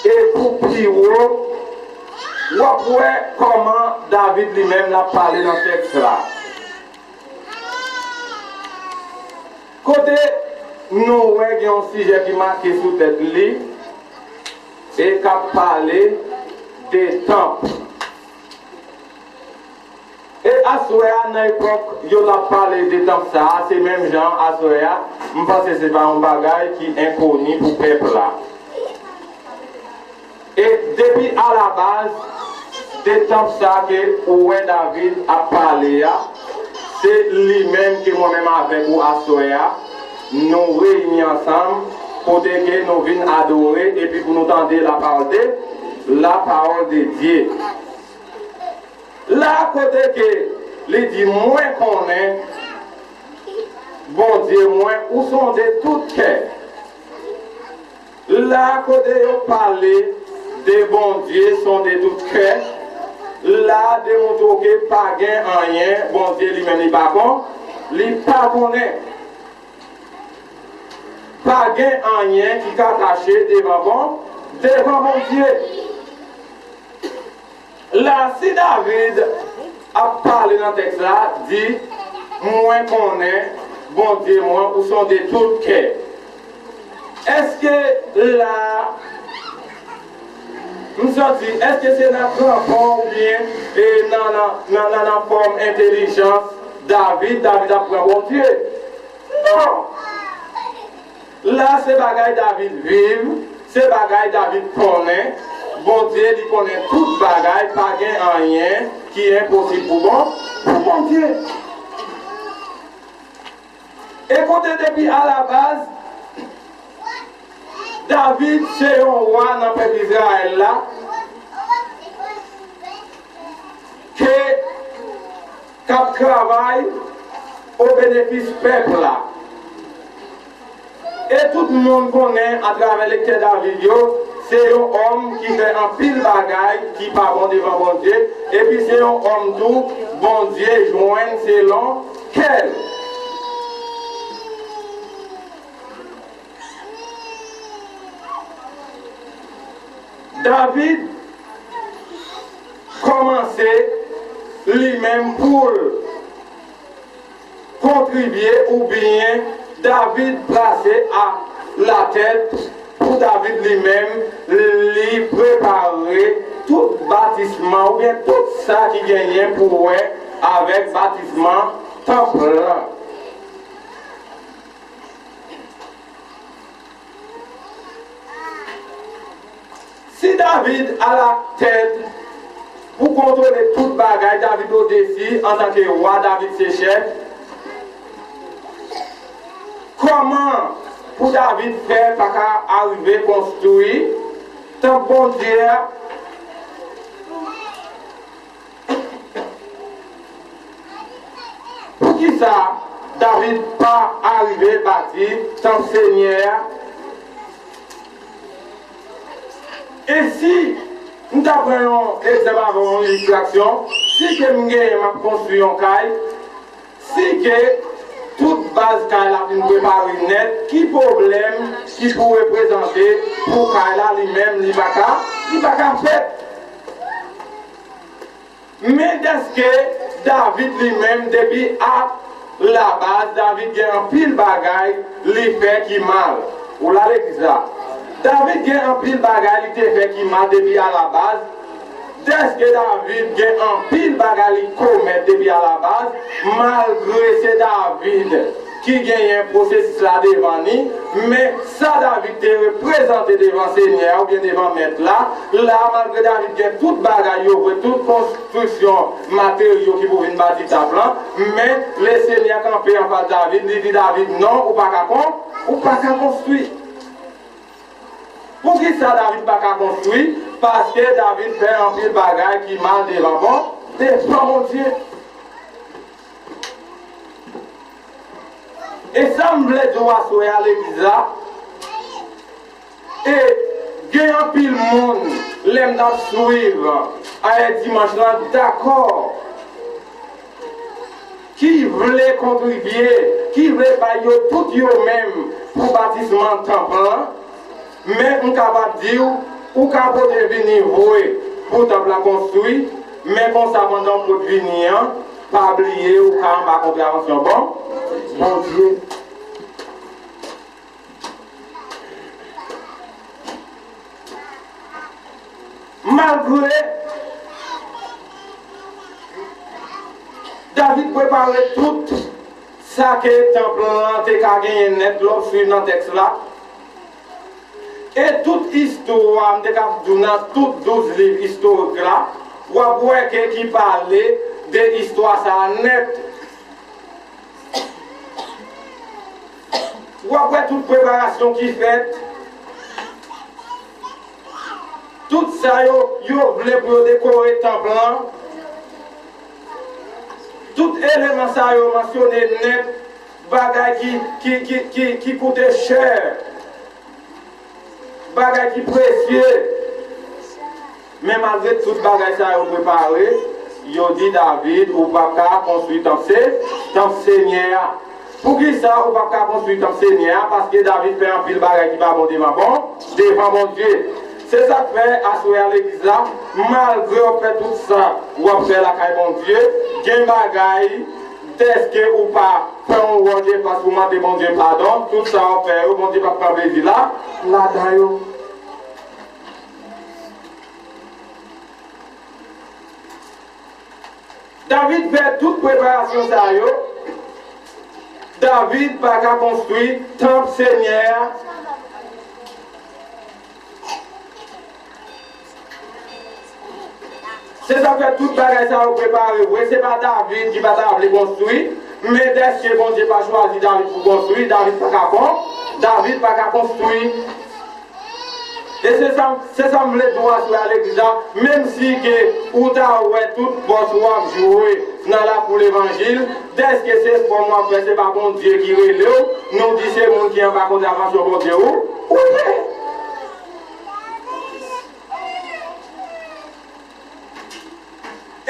e pou pi wo, w ap wè kòman David li menm l ap pale nan tèks la. Kote nou wè gen yon sijè ki make sou tèt li e k ap pale de tanp. E aswè a, nan epòk yo t ap pale de tanp sa a, se menm jan aswè a, m panse se pa yon bagay ki enkoni pou pèp la. E depi alabaz, de tanp sa ke ou wè David ap pale a, se li menm ke mwen menm avèk ou aswè a, nou reyini ansanm, kote ke nou vin adore, epi pou nou tande la parole de, la parole de Dieu. La kote ke li di, mwen konnen, Bondye mwen, ou sonde tout kè. La kote yo pale de Bondye sonde tout kè, la demontre w ke pa gen anyen Bondye li menm li pa kon, li pa konnen. Pa gen anyen ki ka kache devan bon, devan Bondye. La, si David ap pale nan tèks la, di, mwen konnen, Bondye mwen, ou sonde tout kè. Èske la, m santi, èske se nan kranpon oubyen e nan, nan, nan, nan, nan fòm entèlijans David, David ap pran Bondye? Non! La se bagay David viv, se bagay David konnen. Bondye, li konnen tout bagay, pa gen anyen ki enposib pou bon, pou Bondye. E kote depi alabaz, David se yon wa nan pèp Izrayèl la, ke k ap travay o benefis pèp la. E tout moun konnen atravè lektè David yo, se yon òm ki fè anpil bagay ki pa bon devan Bondye, epi se yon òm tou Bondye jwenn selon kè l. David kòmanse li menm pou l kontribye oubyen David plase a la tèt pou David li menm li prepare tout batisman oubyen tout sa ki genyen pou wè avèk batisman tanp lan. Si David alatèt pou kontwole tout bagay, David odesi antanke wa, David se chèf, kòman pou David fè pa ka arive konstwi tanp Bondye a? Poukisa David pa arive bati tanp Senyè a? E si m ta pran yon egzanp avè yon ilistrasyon, si ke m genyen, m ap konstwi yon kay, si ke tout baz kay la fin prepare nèt, ki pwoblèm ki pou reprezante pou kay la li menm, li pa ka, li pa ka fèt? Men dèske David li menm, depi a la baz, David gen anpil bagay li fè ki mal. Ou la legliz la. David gen anpil bagay li te fè ki mal depi a la baz. Dèske David gen anpil bagay li komèt depi a la baz, malgre se David ki genyen pwosesis la devan ni, men sa David te reprezante devan Senyè a oubyen devan Mèt la, la, malgre David gen tout bagay yo vre, tout konstriksyon materyo ki pou vin bati tanp lan, men Lesenyè kanpe anfas David, li di David, "Non, ou pa ka kon, ou pa ka konstwi." Poukisa David pa ka konstwi? Paske David fè anpil bagay ki mal devan bon, devan Bondye. E sa m vle di w aswè a legliz la, e gen anpil moun, lè m t ap swiv ayè dimanch lan, dakò, ki vle kontribye, ki vle bay yo tout yo menm pou batisman tanp lan, men m kapab di w, ou ka pote vini vre pou tanp lan konstwi, men konsa pandan w pot vini an, pa bliye ou ka anba kontravansyon bon, Bondye. Malgre David prepare tout sa ke tanp lan te ka genyen nèt, lè w swiv nan tèks la, e tout istwa, m te ka di w nan tout douz liv istorik la, w ap wè ke ki pale de istwa sa a nèt. W ap wè tout preparasyon ki fèt. Tout sa yo, yo vle pou yo dekore tanp lan. Tout eleman sa yo mansyone nèt, bagay ki, ki, ki, ki, ki koute chè. Bagay ki presye. Men malgre tout bagay sa yo prepare, yo di David, ou p ap ka konstwi tanp se, tanp Senyè a. Poukisa ou p ap ka konstwi tanp Senyè a? Paske David fè anpil bagay ki pa bon devan bon, devan Bondye. Se sa k fè aswè a legliz la, malgre w ap fè tout sa w ap fè lakay Bondye, gen bagay dèske ou pa pran yon wòl defans pou mande Bondye padon, tout sa w ap fè yo, Bondye p ap pran plezi la, ladan yo. David fè tout preparasyon sa yo. David pa ka konstwi tanp Senyè a. Se sa k fè tout bagay sa yo prepare vre. Se pa David ki pa ta vle konstwi, men dèske Bondye pa chwazi David pou konstwi, David pa ka kon, David pa ka konstwi. E se sa, se sa m vle di w aswè a legliz la, menm si ke ou ta wè tout pòs w ap jwe nan lakou levanjil, dèske se fòm w ap fè, se pa Bondye ki rele w, nou di se moun ki anba kontravansyon Bondye ou, ou ye.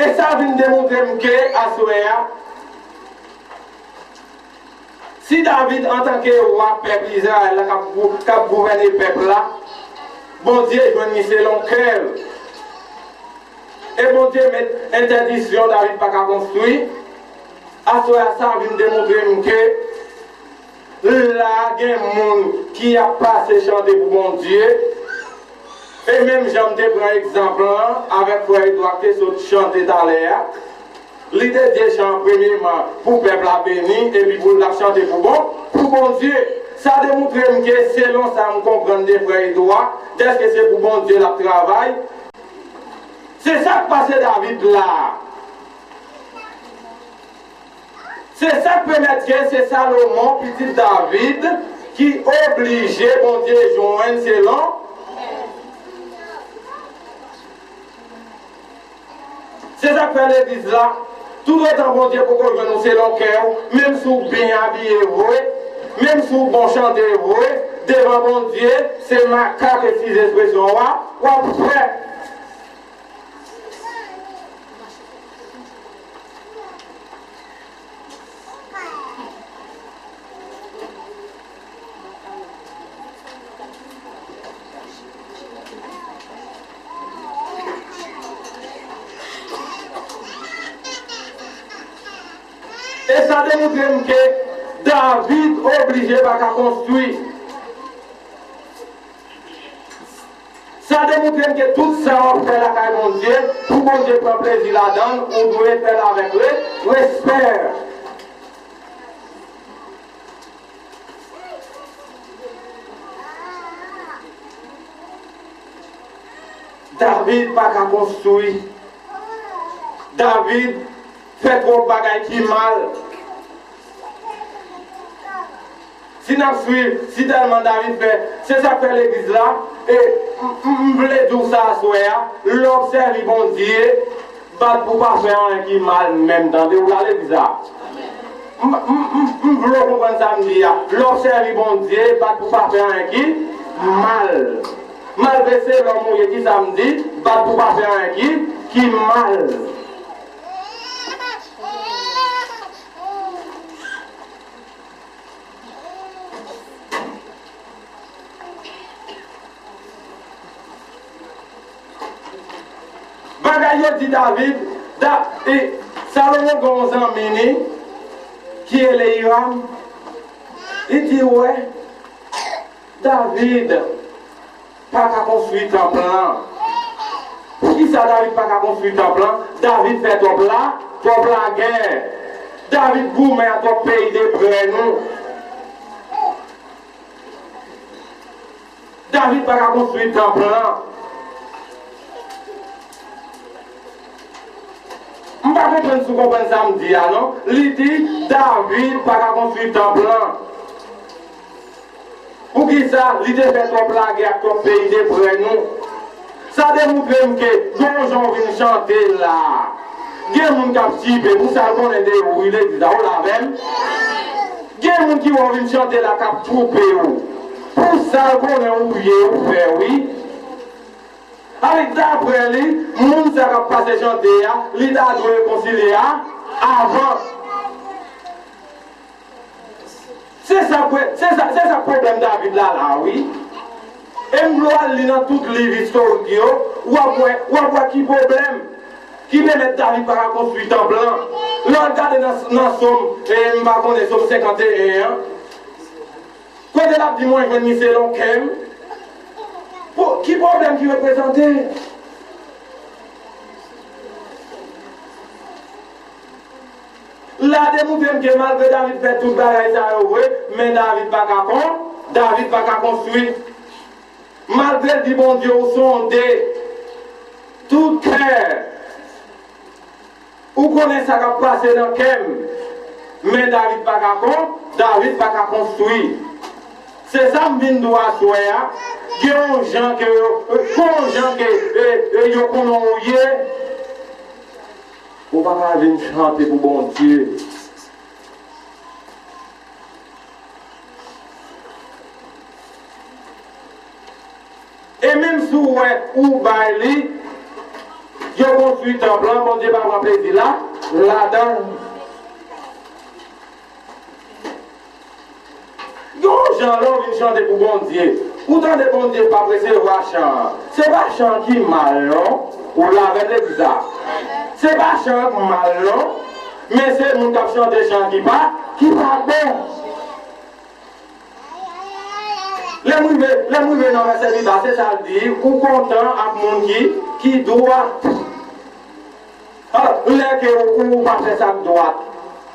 E sa vin demontre m ke aswè a, si David antanke wa pèp Izrayèl la k ap gou-, k ap gouvène pèp la, Bondye jwenn li selon kè l. E Bondye met entèdisyon David pa ka konstwi. Aswè a sa vin demontre m ke la gen moun ki ap pase chante pou Bondye. E menm jan m te pran egzanp lan avèk frè Edwa k te sot chante talè a, li dedye chan an premyeman pou pèp la beni, epi pou l ap chante pou bon, pou Bondye. Sa demontre m ke selon sa m konprann de frè Edwa, dèske se pou Bondye l ap travay. Se sa k pase David la. Se sa k pèmèt ke se Salomon, pitit David, ki oblije Bondye jwenn selon. Se sa k fè legliz la, toutotan Bondye poko jwenn ou selon kè w, menm si w byen abiye vre, menm si w bon chante vre, devan Bondye, se makak, eskize ekspresyon w a, w ap fè. E sa demontre m ke David oblije pa ka konstwi. Sa demontre m ke tout sa w ap fè lakay Bondye, pou Bondye pran plezi ladan l, ou dwe fè l avèk re-, respè. David pa ka konstwi. David fè twòp bagay ki mal. Si n ap swiv, si tèlman David fè, se sa k fè legliz la, e m, m, m vle di w sa aswè a, lè w ap sèvi Bondye, bat pou pa fè anyen ki mal menm, tande, ou la legliz la. M, m, m, m vle w konprann sa m di a. Lè w ap sèvi Bondye, bat pou pa fè anyen ki mal. Malgre se lòm ou ye, ki sa m di, bat pou pa fè anyen ki, ki mal. Bagay yo di David, Da, e, Salomon gen yon zanmi li ki rele Iram. Li di, wè, David pa ka konstwi tanp lan. Poukisa David pa ka konstwi tanp lan? David fè twòp la, twòp lagè. David goumen ak twòp peyi de prè nou. David pa ka konstwi tanp lan. M pa konprann si w konprann sa m di a, non. Li di, David pa ka konstwi tanp lan. Poukisa? Li te fè twòp lagè ak twòp peyi de prè nou. Sa demontre m ke gen yon jan w vin chante la. Gen moun k ap tchipe, pou sa l konnen de ou, wi, legliz la, ou la avè m? Gen moun ki wè w vin chante la, k ap twoupe w. Pou sa l konnen ou ye, ou fè, wi. Avèk daprè li, moun sa k ap pase chante a, li ta dwe rekonsilye a avan. Se sa, se sa, se sa pwoblèm David la, la, wi. E m vle w al li nan tout liv istorik yo, w ap wè, w ap wè ki pwoblèm ki pèmèt David pa ka konstwi tanp lan. Lè w al gade nan, nan Sòm, e, m pa konnen, Sòm senkanteyen an, kote l ap di, mwen jwenn li selon kè m. Po, ki pwoblèm ki reprezante? La demontre m ke malgre David fè tout bagay sa yo vre, men David pa ka kon, David pa ka konstwi. Malgre l di Bondye ou sonde tout kè, ou konnen sa k ap pase nan kè m, men David pa ka kon, David pa ka konstwi. Se sa m vin di w aswè a, gen yon jan ke yo, gen yon jan ke, e, e, yo konnen ou ye. Ou pa ka vin chante pou Bondye. E menm si w wè ou bay li, yo konstwi tanp lan, Bondye pa pran plezi la, ladan l. Gen yon jan lè w vin chante pou Bondye, ou tande Bondye p ap resevwa chan an. Se pa chan ki mal non, ou la avè m legliz la. Se pa chan an k mal non, men se moun k ap chante chan ki pa, ki pa bon. Lè m rive, lè m rive nan vèsè pi ba, se sa l di, ou kontan ak moun ki, ki dwat. Ah, lè ke ou, ou pa fè sa k dwat,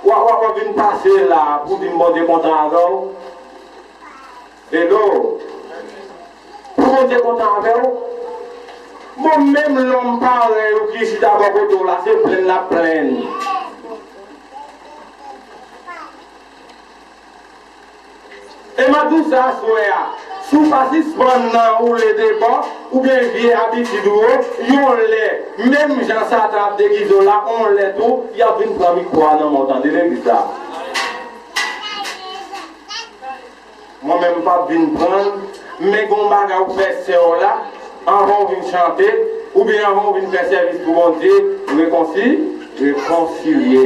w a, w a, w a vin pase la pou di m Bondye kontan avè w. Hello. Pou Bondye kontan avè w. Bon, menm lòm parèy ou ki chita bò kote w la, se plenn l ap plenn. E m ap di w sa aswè a, si w pa sispann nan woule de bò, oubyen vye abitid ou yo, yon lè, menm jan Satan ap degize w la, yon lè tou, y ap vin pran mikwo a nan men w, tande legliz la. Mwen menm m p ap vin pran l, men gen yon bagay ou fè sè w la, anvan w vin chante, oubyen anvan w vin fè sèvis pou Bondye, rekonsi-, rekonsilye.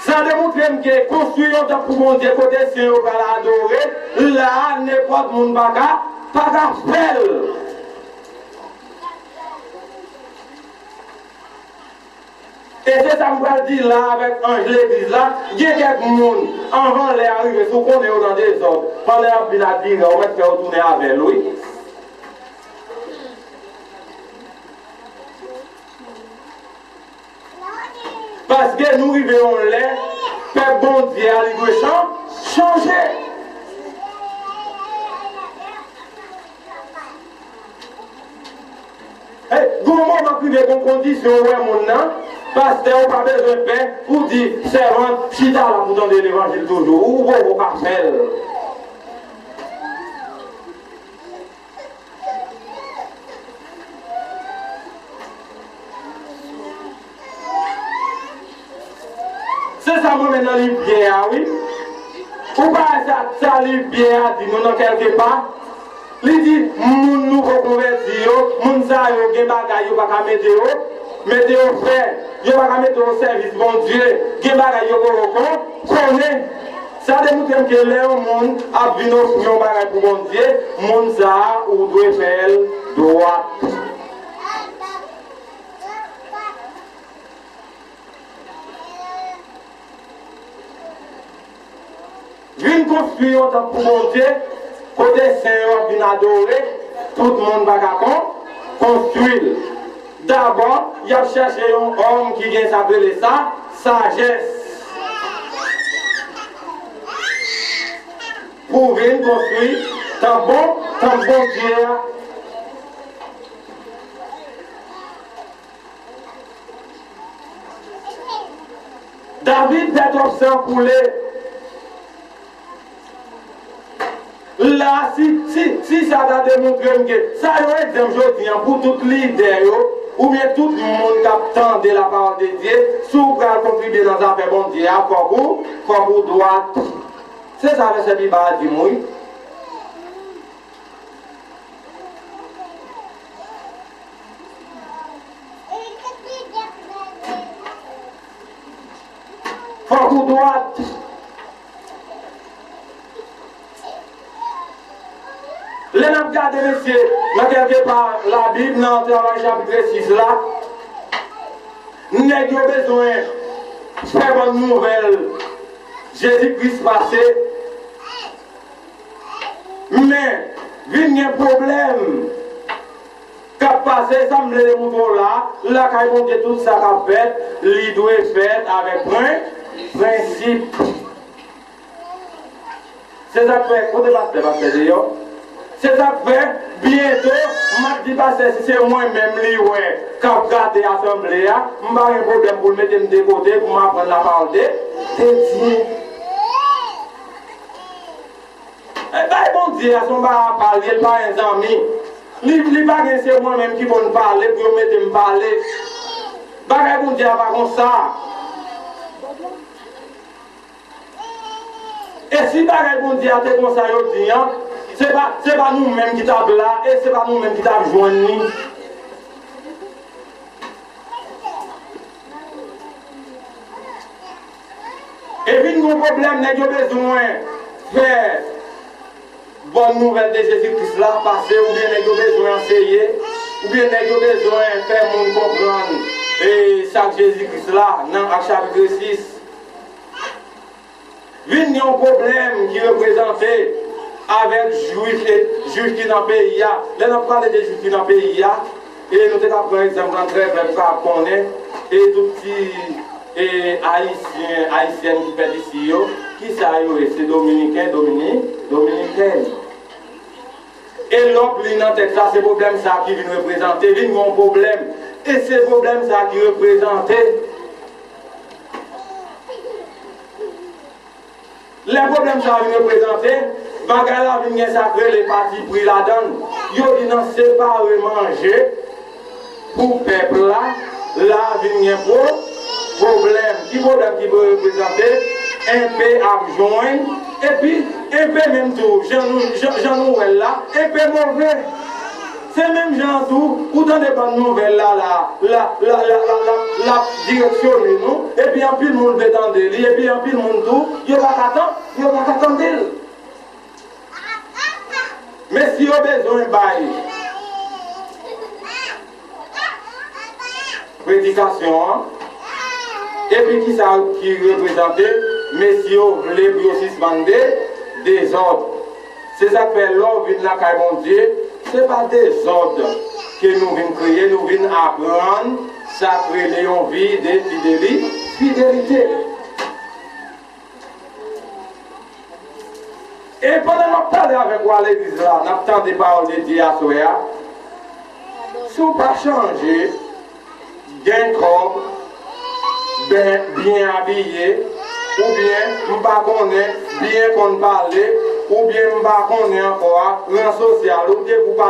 Sa demontre m ke konstwi yon tanp pou Bondye kote sen yo pral adore, la a, nenpòt moun pa ka, pa ka fè l. E se sa m pral di la avèk anj legliz la. Gen kèk moun, anvan lè a rive, si w konnen yo nan dezòd, pandan y ap vin adire a, ou mèt fè yo tounen avè l, wi. Paske nou rive yon lè, pèp Bondye a, li dwe chan-, Chanje. Hey, gon moman k rive, gon kondisyon, ou wè moun nan, pastè, ou pa bezwen pè pou di, sèvant, chita la pou tande levanjil toujou. Ou poko ka fè l. Se sa m renmen nan liv Pyè a, wi. Ou pa wè sa, sa liv Pyè a di nou nan kèlke pa? Li di, moun nouvo konvèti yo, moun sa yo gen bagay yo pa ka mete yo, mete yo fè, yo pa ka mete yo o sèvis Bondye, gen bagay yo poko konnen. Sa demontre m ke lè yon moun ap vin ofri yon bagay pou Bondye, moun sa a, ou dwe fè l dwat. Vin konstwi yon tanp pou Bondye, kote sen yo ap vin adore, tout moun pa ka kon, konstwi l. Dabò, y ap chèche yon òm ki gen sa k rele sa, sajès. Pou vin konstwi tanp bon, tanp Bondye a. David fè twòp san koule. La, si, si, si sa ta demontre m ke sa yon egzanp jodi a pou tout lidè yo, oubyen tout moun k ap tande lapawòl de Dye, si w pral kontribye nan zafè Bondye a, fòk ou, fòk ou dwat. Se sa vèsè Bib la di m, wi. Fòk ou dwat. Lè n ap gade, mesye, nan kèlke pa Labib, nan Travay chapit sis la, nèg yo bezwen fè bòn nouvèl Jezi Kris pase. Men, vin gen pwoblèm k ap pase, sa m vle demontre w la, lakay Bondye, tout sa k ap fèt, li dwe fèt avèk pren, prensip. Se sa k fè, kote pastè, pastè deyò? Se sa k fè, byento, m ap di pastè, si se mwen menm li wè k ap gate asanble a, m pa gen pwoblèm pou l mete m de kote pou m aprann lapawòl de, de Dye. E bay Bondye a se yon bagay apa l ye, l pa gen zanmi. Li, li pa gen se mwen menm ki konn pale pou yo mete m pale. Bagay Bondye a pa konsa. E si bagay Bondye a te konsa yo di an, se pa, se pa nou menm ki t ap la, e se pa nou menm ki t ap jwenn li. E vin gon pwoblèm, nèg yo bezwen fè bòn nouvèl de Jezi Kris la pase, oubyen nèg yo bezwen anseye, oubyen nèg yo bezwen fè moun konprann, e, sa k Jezi Kris la nan Ak chapit sis. Vin gen yon pwoblèm ki reprezante avèk Jwif e, Jwif ki nan peyi a. Lè n ap pale de Jwif ki nan peyi a, e nou te ka pran egzanp lan trè klè pou kapab konnen, e tout ti, e, Ayisyen, Ayisyèn ki fèt isi yo, kisa yo ye? Se Dominiken, Domini-, Dominikèn. E lè w ap li nan tèks la, se pwoblèm sa a ki vin reprezante, vin gen yon pwoblèm. E se pwoblèm sa a ki reprezante. Lè pwoblèm sa a vin reprezante, bagay la vin gen sa k rele patipri ladan l. Yo di nan separe manje pou pèp la, la vin gen pwo-, pwoblèm. Ki pwoblèm ki pou reprezante? Enpe ap jwenn, epi enpe menm tou, jan nou, jan, jan nou wè l la, enpe move. Se menm jan an tou, ou tande bòn nouvèl la, la, la, l ap direksyone nou, epi anpil moun vle tande li, epi anpil moun tou, yo pa ka tan-, yo pa ka tande l. Men si yo bezwen bay predikasyon an, epi kisa ki reprezante, men si yo vle pou yo sispann de, dezòd. Se sa k fè lè w vin lakay Bondye, se pa dezòd ke nou vin kreye, nou vin aprann sa k rele yon vi de fideli-, fidelite. E pandan m ap pale avèk ou a legliz la, n ap tande pawòl de Dye aswè a. Si w pa chanje, gen kòb, ben, byen abiye, oubyen m pa konnen, byen konn pale, oubyen m pa konnen ankò a, ran sosyal, ou te pou pa